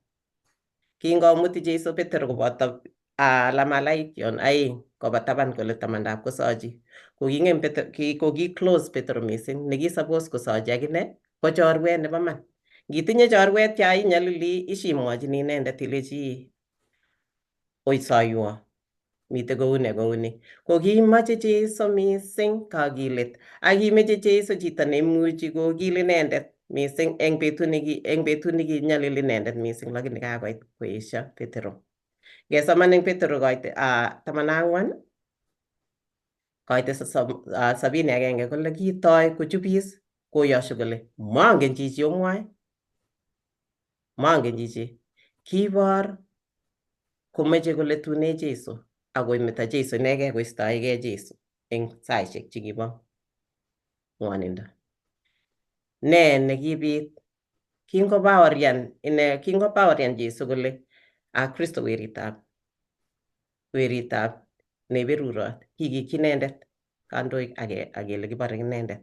Kingomuti Jesu Petero koboto lamalaik yon aeng koba taban kole tamandap kosochi. Koking'em Petero, koki close Petero mising nekisapos kosochi akine Ko chorwet nebo man. Ngitinye chorwet ya inyalili ishimwochini inendet ilechi oi soiwo mitei kouni ak kouni. Ko kimache Jesu mising kakilet ak kimeche Jesu chito neimuchi kokil inendet mising eng betut nekinyalil inendet mising lakini kakoit koesio Petero. Ngesoman eng Petero koite 14 koite 71 kole kitoi kochubis koyosho kole mongen chichi omwoe, mongen chichi. Kibor komeche kole tune Jesu akoimeto Jesu inegei koistoegei Jesu eng saishek chekibo ng'wonindo. Ne nekibit kingobaorian ine kingobaorian Jesu kole a Kristo weritab neberurot kikikyi inendet kandoik akele kibore inendet.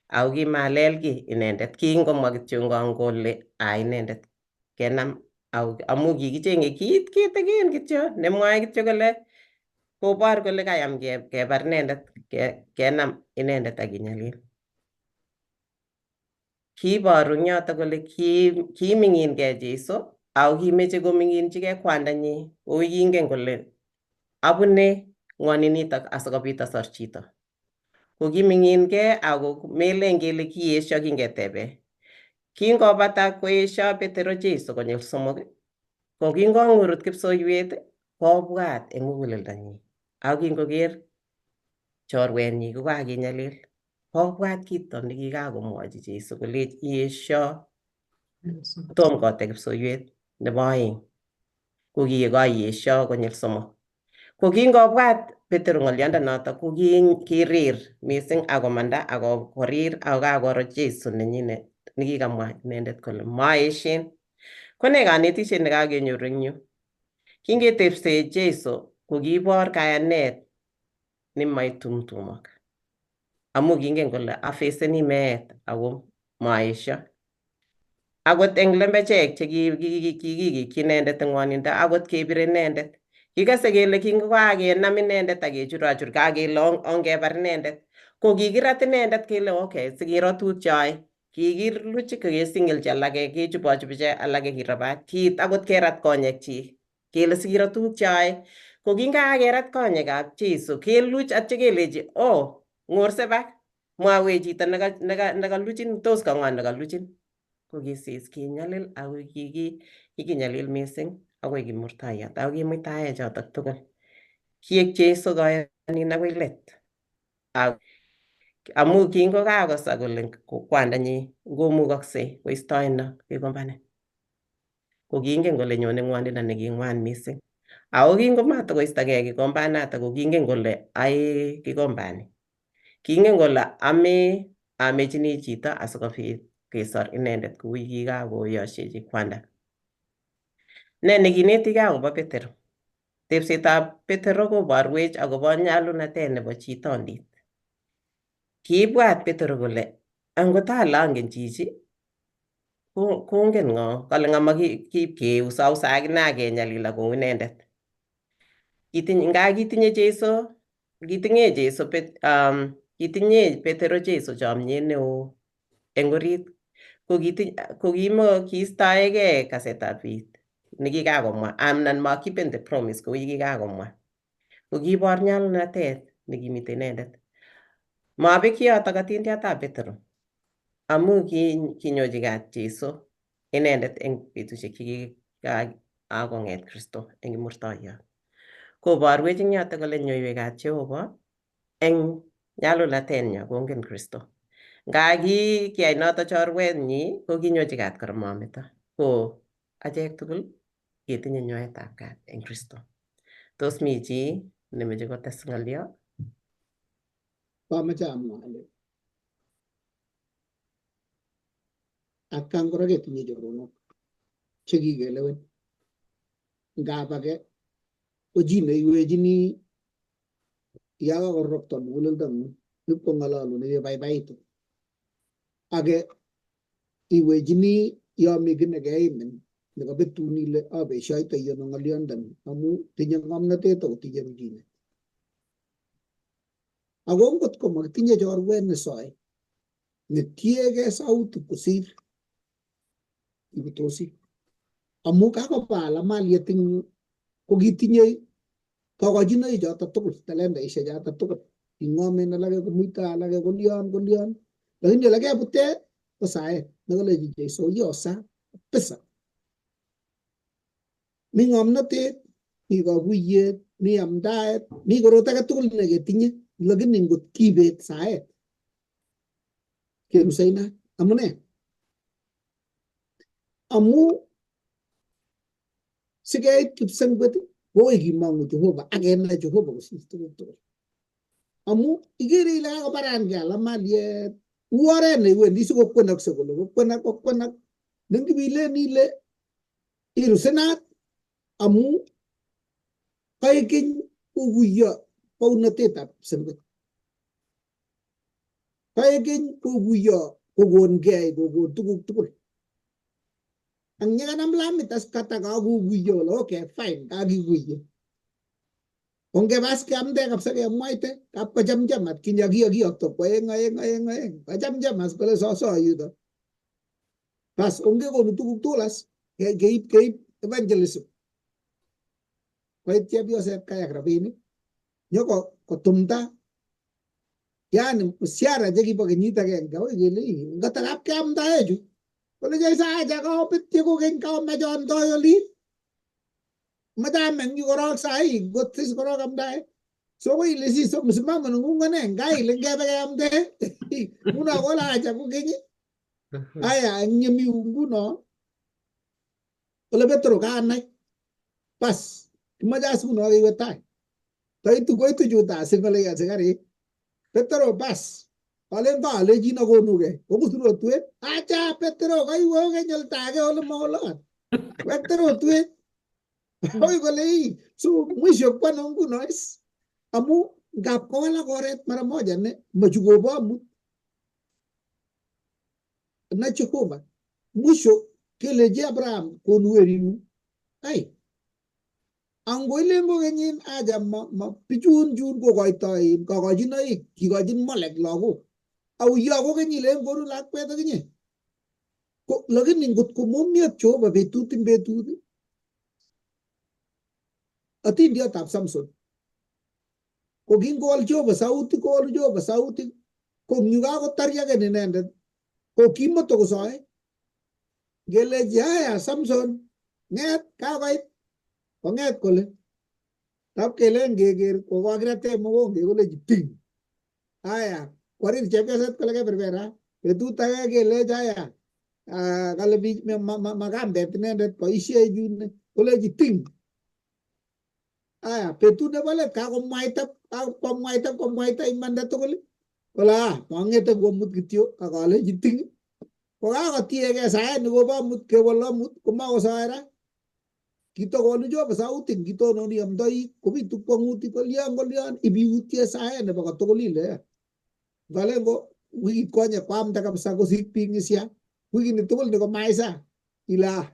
Ako kimalel kiy inendet kingomwa kityongon kole a inendet kenam amu kikichenge kit kitikin kityo nemwoe kityo kole kobor kole kayam kebar inendet kenam inendet ak kinyalil. Kiboru eng yoto kole kiming'inkei Jesu ako kimeche koming'inchigei kwandanyi kou kingen kole abune ng'waninitok asikobit asor chito. Ko kiming'inkei ako melen kele kiesio kingetebe. Kingobata koesio Petero Jesu konyil 3 ko kingong'urut kipsoiwet kobwat eng muguleldonyi ako kingoker chorwenyi kokakinyalil kobwat kito nekikakomwochi Jesu kolech iesio tom kote kipsoiwet nebo 2 ko kikoiesio konyil 3. Ko kingobwat Petero ng'oliondonoto ko kirir mising akomanda akorir ako kakoro Jesu nenyine nekikamwa inendet kole maeshen. Ko ne kanetishet nekakenyoru eng yu? Kingetepse Jesu ko kibor kayanet nemaitumtumok amu kingen kole afeseni meet ako maesho. Akot eng lembechek chekikikikyi inendet eng ng'wonindo akot kebire inendet. Kikase kele kingokakenam inendet ak kechurachur kakele ongebar inendet. Ko kikirat inendet kele okay sikiro tuguk cheyoe. Kikiluch kesingelchi alake kechupochupi alake kirabach kiit akot kerat konyekchik kele sikiro tuguk cheyoe. Ko kingakerat konyekab Jesu keluch atyo kelechi oh ng'orse bak mwawech chito nekaluchin tos ka ng'o nekaluchin. Ko kisis kinyalil ako kikinyalil mising akoi kimurtoiyot ako kimuitae chotok tugul. Kiek Jesu koyonin akoi let. Amu kingokakosa kole kwandanyi ngomukoksei koistoeno kikombani. Ko kingen kole nyone ng'wonindo neking'wan mising. Ako kingomatokoistogei kikombanato ko kingen kole ae kikombani. Kingen kole ame amechini chito asikobit kesor inendet kou kikakoyoshechi kwanda. Ne nekinetigei akobo Petero? Tepsetab Petero koborwech akobo nyalunatet nebo chitondit. Kiibwat Petero kole angot ale angen chichi kongen ng'o kale ng'ama kiip keusausa akine akenyalil kou inendet. Nga kitinye Jesu kitinye Jesu kitinye Petero Jesu chomyet neo eng orit ko kiistoegei kasetab bit nekikakomwa anan makipen the promise kou yekikakomwa. Ko kibor nyalunatet nekimite inendet. Mabek kiyotok atindiotab Petero amu kinyochi kat Jesu inendet eng betusiek chekikakong'et Kristo eng kimurtoiyot. Koborwech eng yotok kole nyoiwek Jehova eng nyalunatenyo kongen Kristo. Nga kiyai noto chorwenyi ko kinyochi kat kora mameto. Ko achek tugul ketinye nyoetab kat eng Kristo. Tos mi chi nemeche kotes ng'olio? Amache amwa ale atkan kora ketinye choronok chekikelewen. Ngap ake ko chi neiwechini ya kakororokto muguleldong'ung ipkong'ololun ibaibaitu. Ake iwechini yo mi kiy nekeimin nekabetun ile abeshoitoi ano ng'olyondoni amu tinye ng'omnotet ako tinye ruchinet. Ako ngot ko makitinye chorwet nesoe Netiegei sautik kosir ibutosi. Amu kakoba alamaliet eng yu kokitinye kokochinoik choto tugul, talendaishek choto tugul. King'omen alake komuito alake kolion kolion, lakini ole kebute ko saet nekolechi Jeiso yosa kabisa. Mi ng'omnotet, mi kakuyet, mi amdaet, mi korot age tugul neketinye, lakini ngot kibet saet keruse inat. Amune? Amu sikeit kipsengwet kowoi kimong'u Jehova ak kenai Jehova kosir tuguk tugul. Amu ikere ile kakobarangei alamaliet, u oret neiwendi sikokwenokse kole kokwenak kokwenak nengibilen ile irusinat amu kaek keny kokuiyo bounotetab kipsengwet. Kaek keny kokuiyo kokongei kokon tuguk tugul. Ang nyekanam lamit as kata kakokuiyo kole okay fine kakikuiyo. Ongebas keamde kabisa kemwaite kap kochamcham atkinye kiyokto kwoeng oeng oeng oeng kachamcham as kole soso yuto. Bas ongekonu tuguk tugul as keib keib evangelism. Koit chepyoset kayak rabinik nyoko kotumda yani msiara chekibo kenyit agenge akoi kele ngata kap keamdae chu kole Jeiso acha kaobetye kokeny kaomechon toi olin mache ameng yu korok sahi ngotis korok amdae so koi ile siso msimamo nengung ko ne ngai ile ngebe keamde nguno kole acha kokeny aya eng yemi nguno kole Petro kanai bas kimoche as nguno kewe tai taitu koitu Judas eng ole asikarik Petro bas alen kaalechin akonugei kokusur rotwet acha Petro kaiwe kokeny oldo age ole maolon wekte rotwet akoi kole ii so mwisho kwano nguno is amu ngap kowalak oret mara moja ne machukobo amut na Jehova mwisho kelechi Abraham konu weringung ai angoilen kokenyin acha ma, ma bichun chun kokoitoi kokochinoik kikochin Molek lagok au yo kokeny ilen konu lakwet akinye ko lakini ngot komomiat Jehova betut ing betut atindiotab Samson ko kingowal Jehova sauti kowalu Jehova sauti ko eng yu kakotaryaken inendet ko kimoto kosoe ngelechi haya Samson ng'et kakoit kong'et kole tap kelen keker kokakirate mokonge kolechi ting haya kwarir chepyoset kole keberbera betut age kelech haya kale biik makambet inendet boisie chun kolechi ting aya betut nebo let kakomwaita komwaita komwaita imanda tugul kole ah mang'ete kwomut kityo akalenchi ting kokakotiegei saet nikobo amut kewol amut komakosoe ra kitokolu Jehova sauti ngitononi amdoi kobitu kwong'utik kolyon kolyon ibiutie saet nebo kotugul ile ngalen ko wikit konye kwamda kabisa kosik biik ng'isia wikini tugul ni komaisa ile ah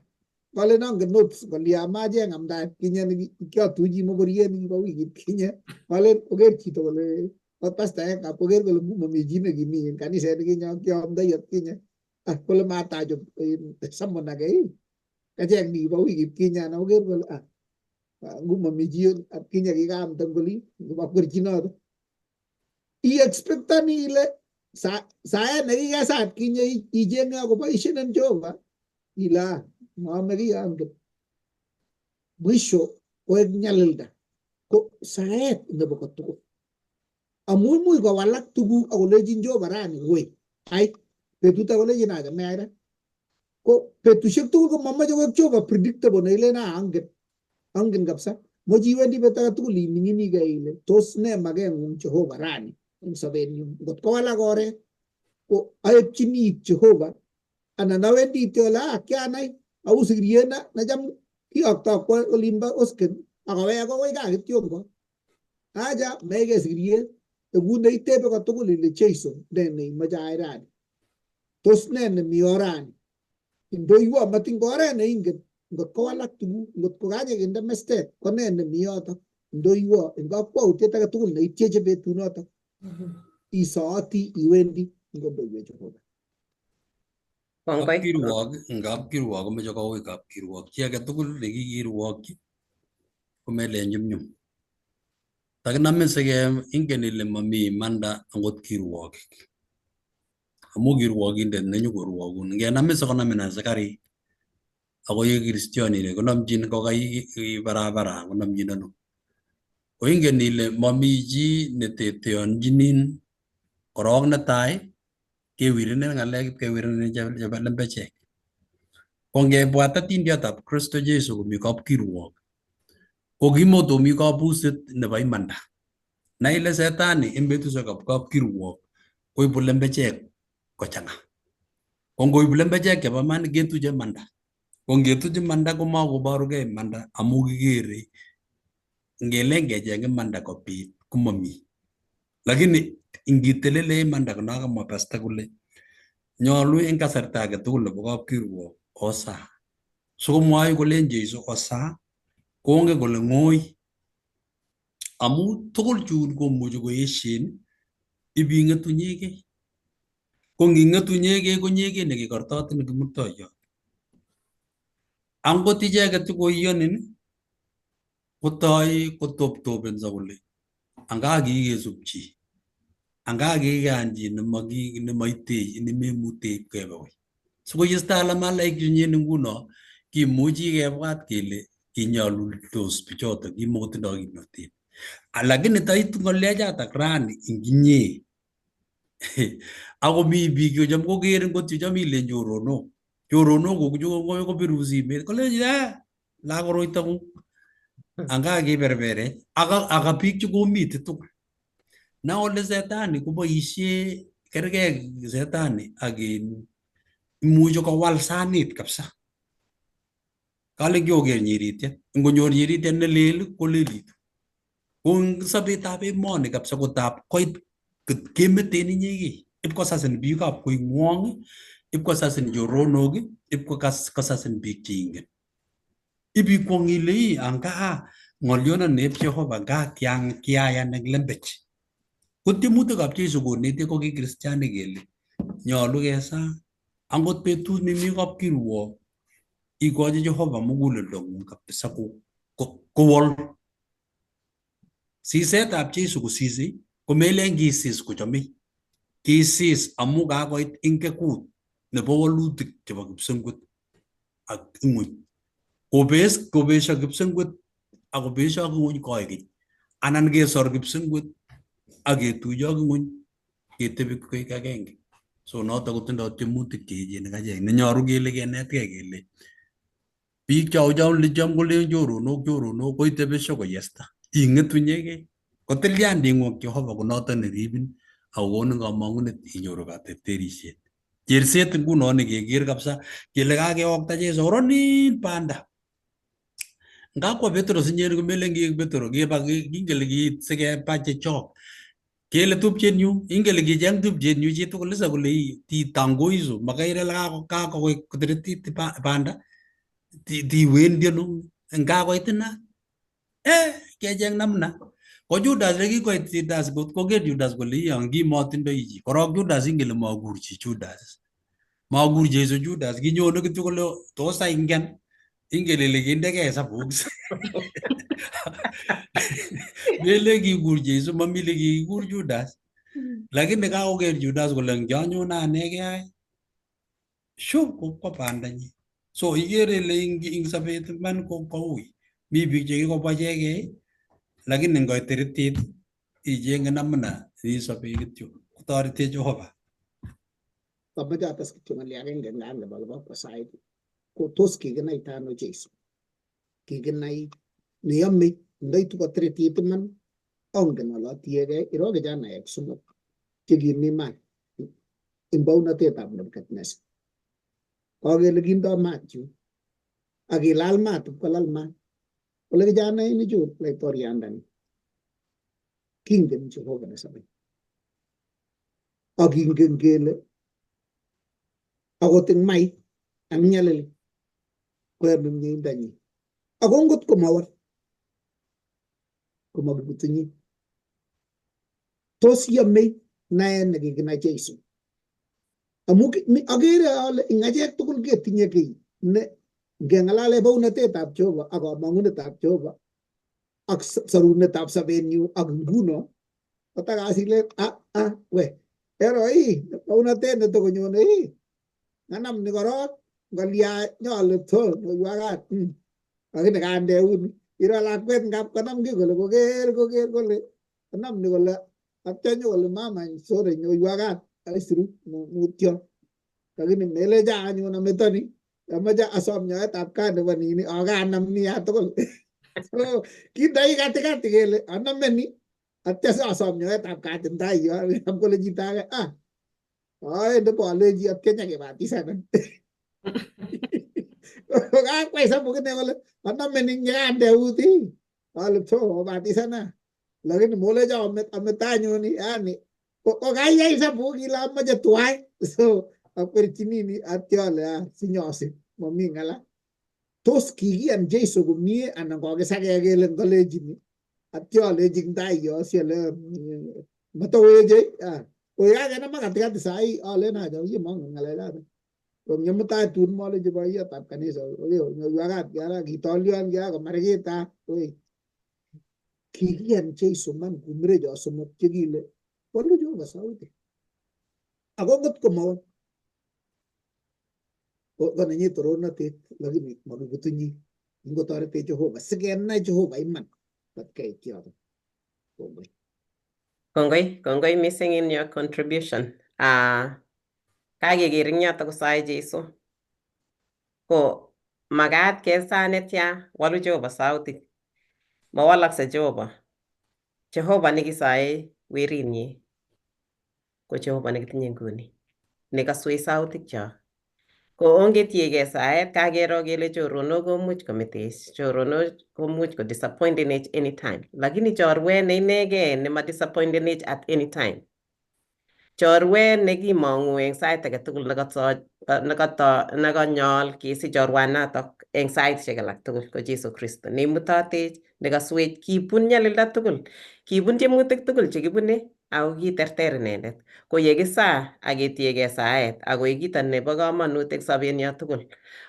ngalen angen notes kolya macheng amdaet kinye nikiotuchi moboriet nikibo wikit kinye ngalen koker chito kole pastaek kap koker kole momi chi nekimi en kaniset nikinye kiamdoi atkinye ah kole matach sermon age kacheng nikibo wikit kinye anan koker kole ah ngumomi chi atkinye kikaamda ngoli ngobakwerchinoto i-expectani ile saet nekikesa atkinye ichenge akoboishen en Jehova ile ah maame kiy anget mwisho koek nyalilda ko saet nebo kotugul amu imuch kowalak tuguk akolechin Jehova rani woi ai betut age kolechin acha meyai ra ko betusiek tugul ko mamoche koek Jehova predictable neilen ah angen angen kabisa moche iwendi bet age tugul iming'inigei ile tos ne makeng'ung Jehova rani eng sobenyun ngot kowalak oret ko aepchini it Jehova anan awendi kityo ole ah kianai au sikiriet necham kiyokto kwo olimbo Hosken akowek akoi kaa kityongo acha meike sikiriet ekune itebe kotugul ile Jeiso ne neimoche ayai rani tos ne nemi orani indoiwo matin ko oret neingen ngot kowalak tuguk ngot ko kanyekinde mestet ko ne nemi yotok ndoiwo eng kakwautiet age tugul neityeche betunotok isooti iwendi Kikoboiwech Jehova. Kongoi. Kapkirwok, eng kapkirwok komeche kouy kapkirwok. Chi age tugul nekikirwokchi komelen nyumnyum. Takinamin sike ingen ile mami imanda angot kirwokik. Amu kirwokindet nenyokorwokun. Ngenamin sikonamin asikarik. Ako ye kristianin konomchin kokai barabara konomchin ano. Ko ingen ile mami chi neteteonchinin korok netai kewirinen ng'alek kewirinen chebo lembechek. Ko ngebwat atindiotab Kristo Jesu komi kapkirwok ko kimotomi kabuset nebo imanda. Nai ile setani en betusiekab kapkirwok koibu lembechek kochang'a. Ko ngoib lembechek chebo iman ketuche imanda. Ko ngetuch imanda komakoborugei imanda amu kikere ngelen kecheng imanda kobit komomi. Lakini ingitelele imanda kono kamwa pastor kole nyolu en kasarta age tugul nebo kapkirwok osaa. Sikomwoi kolen Jesu osaa kongen kole ng'oi amu tugul chun komuchi koeshen ibing'etu inyegei. Ko nging'etu inyegei ko inyegei nekikortotin Kimurtoiyot. Angot icheket chekoiyonin kotoi kotoptopenso kole anga kikesub chi, anga kikiyan chi nemaitei nememutei kebe wui. Sikoyesto alamalaik chunyin nguno kimuchi kebwat kele kinyoluldos bichoto kimokotindoi kimnotet. Lakini taitu ng'olechatak rani ing inye ako mi biik checham kokerin ngot checham ilen choronok choronok kuk chu kobirun simet kolechin eh la koroito ng'ung anga kiberberech aka aka biik chekomite tugul na ole setani koboisie kerkei setani ak in imuchi kowal sanit kabisa. Kale kioker nyiritiet ngonyor nyiritiet nelel kolelitu. Ko eng sobetab emoni kabisa kotab koit kemeten inyegei ipkosasin biikab koing'wong, ipkosasin choronok, ipkosasin biik cheingen. Ibikwong ile ii anga ng'olyondoni eb Jehova nga kiayan eng lembech. Ko tiemutikab Jesu konetech ko ki kristianik kele nyolu kesaa angot betut nemi kapkirwok ikochi Jehova muguleldong'ung kabisa kowol. Sisetab Jesu kosisei komelen kisis kochomei. Kisis amu kakoit ingekut nebo wolutik chebo kipsengwet ak ing'weny. Kobes kobesho kipsengwet ak kobesho ak ing'weny koik anan kesor kipsengwet ak ketuiyo ak ing'weny ketebi koik agenge. So noto kotindoi tiemutik cheechen eng achek nenyolu kele kenetkei kele biik chon kolen choronok choronok koite besho koyesta ing'etu inyegei ko tilyanding'ung Jehova ko noto neribin ak kokonin kamong'unet inyoru katerterisiet. Cherset nguno nekeker kabisa kele kakeokta Jesu oronin banda. Ngakwa Petro inyeni komelen kiek Petro keba kingele kiit sikeba chechok. Kele tupchenyu ingele kicheng tupchenyu chitugul isa kole ti tangoiso makairel kakokoit koteretit banda tiwendi ano ngakoit ina kecheng namna. Ko Judas nekikoit Judas koker Judas kole iyo ngimotindoi chi. Korok Judas ingele makur chi Judas. Makur Jesu Judas kinyone kityo kole tos aingen ingen ile kindekei hesabuk. Mele kikur Jesu mami le kikur Judas. Lakini kakoker Judas kole ngyanyone anegei shup kokwo bandanyi. So ikere ile ing sobet iman ko koui. Mi biik chekikobwa ichegei lakini ngoit iritit ichenge namna isobe kityo kotoretech Jehova. Amache ates kityo ng'alyo agenge nga nebo kwa sait ko tos kikinaita ano Jesu. Kikinai neyome ndaitu kotiritit iman ongen ole atiegei iro kijanaek somok chekimi maat eng baunatetab Nebukadnezar. Kakele kindo maat yu ak kilal maat ipkolal maat. Kole kijanainichu laitoriandani kingen Jehova nesobe ak kingen kele akot eng mai ak nyalili koyome mieindanyi ako ngot komawal komakibutinyi. Tos yomei naet nekikinai Jesu Amu akere ale ing achek tugul ketinye kiy ne ngengalale baunatetab Jehova ak kamang'unetab Jehova ak sorunetab sobenyu ak nguno kotakas ile ah ah we ero ii baunatet netokonyone ii kanam ni korok ngolia nyolu to nyoiwakat lakini kandeun iro lakwet ngap konam kiy kole koker koker kole konam ni kole atya nyo kole mama sorry nyoiwakat aisiru mutyo lakini melecho anyun ametoni amache asom nyoetab kat nebo nini akanam ni ya tugul. So kindoi katikati kele aname ni atya asom nyoetab kat en tai yo kole chito age ah aende bolenji atya nyakebatisanan. Kakwai sabuk ine kole aname ni nyekandeut ii ale to obatisana lakini molecho ameto anyun yani kokayai sabuk ile amoche tuwai so akwerchinini atya ale sinyosip mami ng'ala. Tos kikiyan Jesu komie anan kokisakek kele ngolenjini atya alechi eng tai yo siale matoweche koi kakenama katikati sai alen acha iye mongen ng'alechoto. Ko mutai tun molenchi boiyotab kanisa nyoiwakat kiara kitolyon kia komarikita oi kikiyan Jesu man kumirecho somok chekile wolu Jehova sauti ako ngot komawol konenyi torornatet lakini makibutunyi ingotoretech Jehova sikenai Jehova iman matkeit yoto. Kongoi. Kongoi, kongoi missing in your contribution. Kakeker eng yoto kosae Jesu. Ko makat kesaa netya walu Jehova sautik. Mawalakse Jehova. Jehova nekisae werinyi. Ko Jehova nekitinye nguni. Nekaswei sautik cho. Ko ongetiegei saet kakero kele choronok komuch kometech, choronok komuch ko disappointenech anytime. Lakini chorwet ne inegei nema disappointenech at any time. Chorwet nekimong'u eng sait age tugul nekanyol kesich chorwanatok eng saisiek alak tugul ko Jesu Kristo neimutotech nekaswech kibun nyalilda tugul, kibun tiemutik tugul chekibune ako kiterter inendet. Ko yekisaa ak ketiegei saet akoek kito nebo komonut eng sobenyo tugul.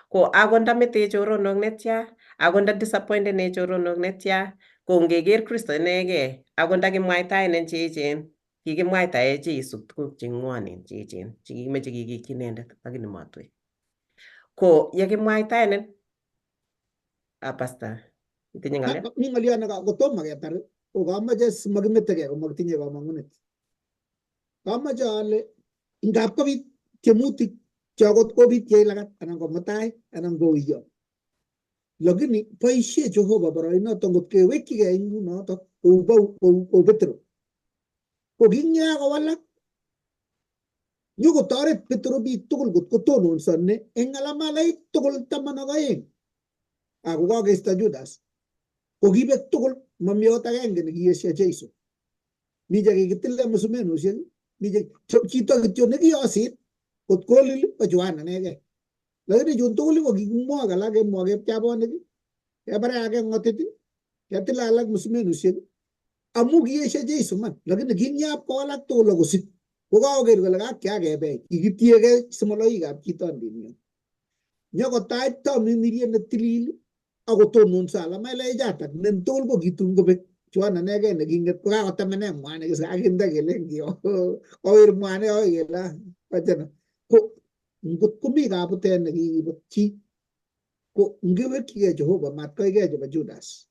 Ko akot ndametech choronok netya, akot nda disappointenech choronok netya, ko ngeker Kristo inegei, akot ndakimwaitaenen cheechen, kikimwaitae Jesu tuguk che ng'wonen cheechen chekikimeche kikikyi inendet lakini matwech. Ko yekimwaitaenen, Pastor, itinye ng'alyo? Mi ng'olyo ne kotomo ketar ko kamoche simakimetekei komakitinye kamang'unet. Kamoche ale ngap kobit tiemutik che akot kobit yei lagat anan ko mutai anan ko uyo. Lakini boisie Jehova boroinoto ngot kewekchigei ngunoto kou Petro. Ko kinyaa kowalak nyokotoret Petro biik tugul kot kotononso ne eng alamalaik tugul 12 ako kakeisto Judas ko kibek tugul mami akot agenge nekiesio Jesu. Mi chekikitile musumenusiek, mi chito kityo nekiyosit kot kolil ko Yohana inegei. Lakini chun tugul ko kikimwok alak kemwok kepchabonik, kebare age ng'otit, ketil alak musumenusiek amu kiesio Jesu man. Lakini kinyap kowalak tugul akosip kokakoker kole kakiakebech kikitiegei simoloikab chitondinyo. Nyokotach tamirmiriet netilil akotononso alamailechatak nen tugul ko kitun kobek. Yohana inegei neking'et kokakotemenen mwanik kakinde kele kowir mwanik akoi kele wachana. Ko ngot komi kabutet nekikibut chi ko ngiwekchigei Jehova matkoikei chebo Judas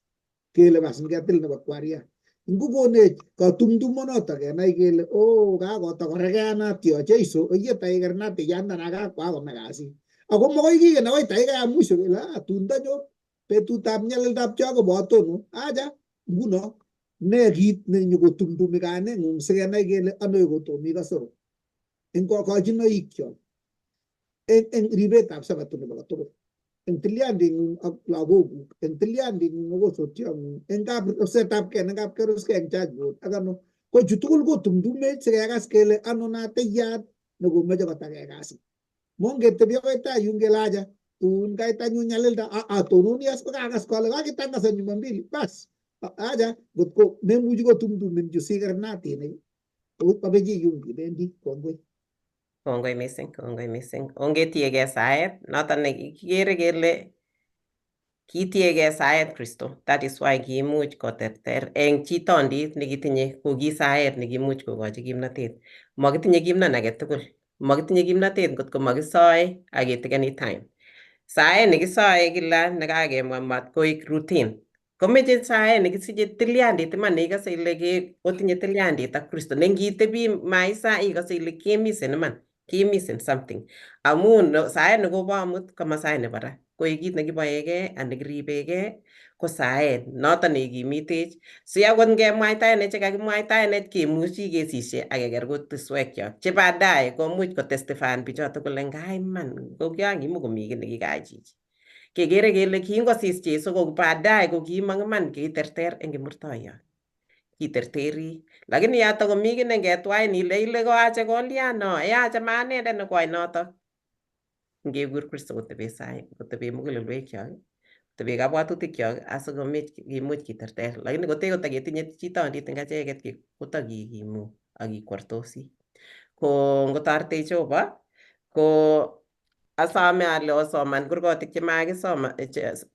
kele bas ngetil nebo kwaria. Ngukonech katumtumonoto kenai kele oh kakotokorekeanatyo Jesu oye taikernateyanana kakwakome kasit. Ako makoi kiken akoi taikaya mwisho kele tun tanyo betutab nyalildab cho kobotono acha nguno ne kit nenyokotumtumi kaneng'ung sikenai kele ano kotomi kasoro eng kochinoikyok eng ribetab sabato nebo kotugul eng tilyanding'ung ak lagokuk eng tilyanding'ung ak osotiong'ung eng kaprusetabkei eng kapkeruskei eng church board ak ano ko chu tugul kotumtumech sikekas kele ano nateyat nekomoche kotakei kasit. Mongetebi akoi tai yun kele acha tun kaitanyu nyalilda tononi as kokakas kole kakitangasan Jumapili bas acha ngotko memuchi kotumtumin chu sikernatinik kobechi yun kibendi kongoi. Kongoi mising, kongoi mising. Ongetiegei saet noton ne kikere kele kitiegei saet Kristo. That is why kiimuch koterter eng chitondit nekitinye ko ki saet nekimuch kokochi kimnatet. Mokitinye kimnon age tugul. Mokitinye kimnatet ngot ko makisoe ak ketekeni time. Saet nekisoe kila nekakemwa mat koik routine. Komeche saet nekisiche tilyandit iman neikose ile ke otinye tilyandit ak Kristo ne ngitebi maisa ikose ile kemisen iman kemisen something amun saet nekobo amut koma saet nebo ra koik kit nekiboegee ak nekiribegee ko saet noton neikimitech si akot ngemwaitaenech chekakimwaitaenech kemuchi kesisye ak keker kutuswekchok che baadaye komuch kotestifyan bichoto kole ngai iman ko kiakimukomi kiy nekikayai chichi. Kekere kele kingosis Jesu ko baadaye ko kiimong iman kiterter eng kimurtoiyot. Kiterteri. Lakini yato komi kiy nengetwain ile ile koache kolian no, yache ma anendet nekoai notok. Ngekur Kristo kotebe sai, kotebe mugulelwekyok, kotebe kabwatutikyok asikomich kimuch kiterter. Lakini kotee kotaketinye chitondit eng acheket kotakikimu ak kikwortosi. Ko ngotoretech Jehova ko asome ale osoman kurgotik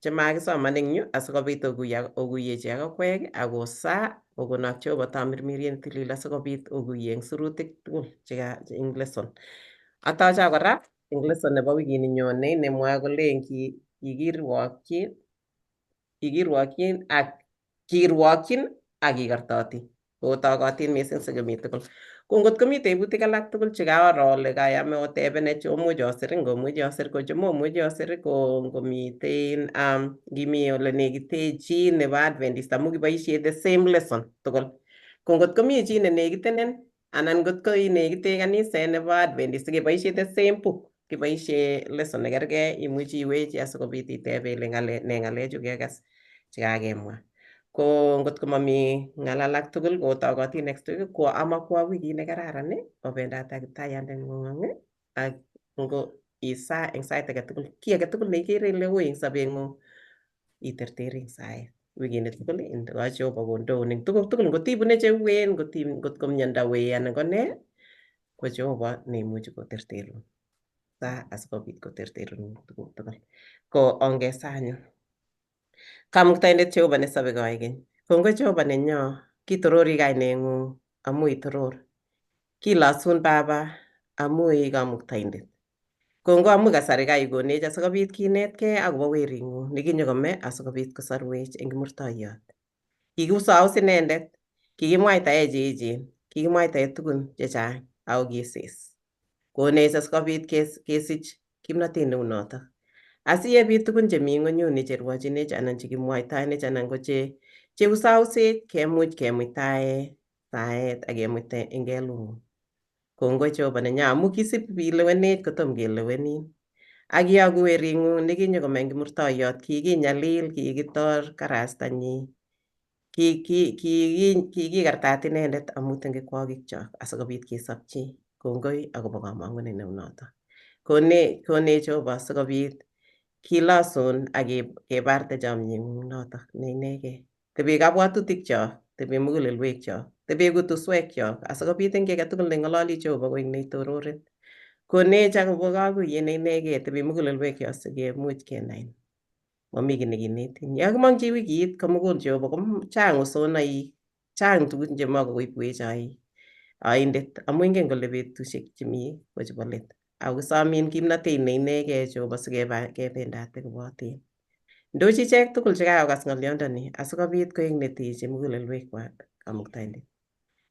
chemakisoman eng yu asikobit okuyechi ak okwek ak osaa kokonok Jehova tamirmiriet netilil asikobit okuye eng sirutik tugul cheka eng lesson. Atocho kora eng lesson nebo wikini nyone nemwoe kolen kikirwokyin ak kirwokyin ak kikortoti. Kotokotin mising sikemi tugul. Ko ngot komi tebutik alak tugul chekaoro ole kayame otebenech omuch osir, ngomuchi osir ko chemomuchi osir ko ngomiten ngimi ole nekite chi nebo Adventist amu kiboisie the same lesson tugul. Ko ngot komi chi nenekitenen anan ngot ko inekite kaniset nebo Adventist keboisie the same book, kiboisie lesson nekerkei, imuchi iwechi asikobit itebe ile ne ng'alechu kekas chekakemwa. Ko ngot ko mami ng'al alak tugul kotokoti next week ko amakwa wikit nekararan obendat ak kiptayandeng'wong ak ngo isaa eng sait age tugul kiy age tugul neikere ile ui eng sobeng'ung iterteri eng saet wikini tugul indoi Jehova kondoun eng tuguk tugul ngot ibune cheuen ngot ko miondo wee anan ko nee ko Jehova neimuchi koterterun saa asikobit koterterun tuguk tugul ko ongesaa anyun. Kamuktaindet Jehova nesobe koikeny. Kongoi Jehova nenyo, kitorori kaineng'ung amu itoror. Kilosun Baba amu i kamuktaindet. Kongoi amu kasari kaikonech asikobit kinetkei akobo wering'ung nekinyokome asikobit kosorwech eng kimurtoiyot. Kikiusaus inendet, kikimwaitae cheechen, kikimwaitae tugun chechang ako kisis. Konech asikobit kesich kimnotet neu notok. Asiyebit tugun chemi ng'onyuni cherwochinech anan chekimwoitoenech anan ko cheusausech kemuch kemuitae saet ak kemuite eng kelung'ung. Kongoi Jehova nenyo amu kisip ilewenech kotom kelewenin. Ak iyoku wering'ung nekinyokome eng kimurtoiyot, kikinyalil, kikitor karastanyi, kikikartat inendet amu tengekwokikyok asikobit kesopchi. Kongoi akobo kamong'unet neu notok. Konech Jehova sikobit kilosun ak kebarte chomyeng'ung notok ne inegei. Tebe kabwatutikchok, tebe mugulelwekchok, tebe kutuswekchok asikobit eng kiy age tugul neng'ololi Jehova koik neitororin. Konech akobo kakuyet ne inegei, tebe mugulelwekchok sikemuch kenain. Mami kiy nekinetin. Yon kimong'chi wikit komugul Jehova ko chang usonaik, chang tugun chemakoibwech oindet amu ingen kole betusiek chemi ko chebo let. Ako kisomin kimnotet ne inegei Jehova sikebendate koboten. Ndochi ichek tugul chekakokas ng'olyondoni asikobit koek neteche mugulelwekwak Kamuktaindet.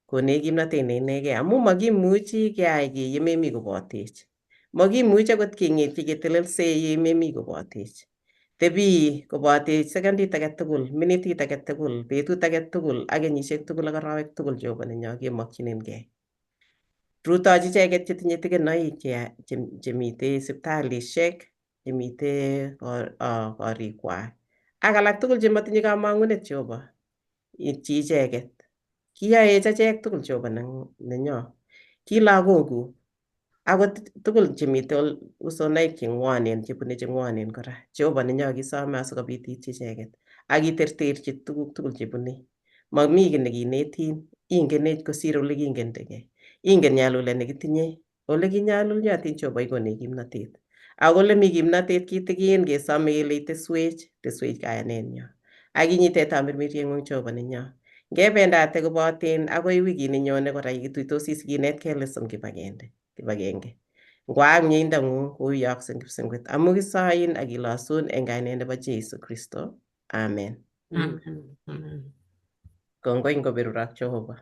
Konech kimnotet ne inegei amu makimuchi keyai kiy yememi kobotech. Makimuchi akot keng'etyi ketelelsei yememi kobotech. Tebi kobotech sekondit age tugul, minitit age tugul, betut age tugul ak kenyisiek tugul ak arawek tugul Jehova nenyo kemokchinengei. Rutochi icheket chetinye tikenoik chemitei sipitalishek, chemitei korikwak ak alak tugul chematinye kamang'unet Jehova ityi icheket. Kiyoech achek tugul Jehova nenyo. Ki lagokuk akot tugul chemitei usonaik cheng'wonen chebune cheng'wonen kora. Jehova nenyo kisome asikobit ityi icheket ak iterterchi tuguk tugul chebune. Mami kiy nekinetin, ingenech kosir ole kingendegei. Ingen nyalulet nekitinye. Ole kinyalulyotin Jehova ikonech kimnatet. Ak ole mi kimnatet kitikin kesome kele iteswech, teswech kayanenyo. Ak inyite tamirmirieng'ung Jehova nenyo. Ngebendate koboten akoi wikit nenyone kora kituitosi sikinetkei lesson kibagenge. Kibagenge. Ngwaak mieindang'ung kou yookse eng kipsengwet amu kisoin ak kilosun eng kainet nebo Jesu Kristo. Amen. Amen. Amen. Kongoi ngoberurok Jehova.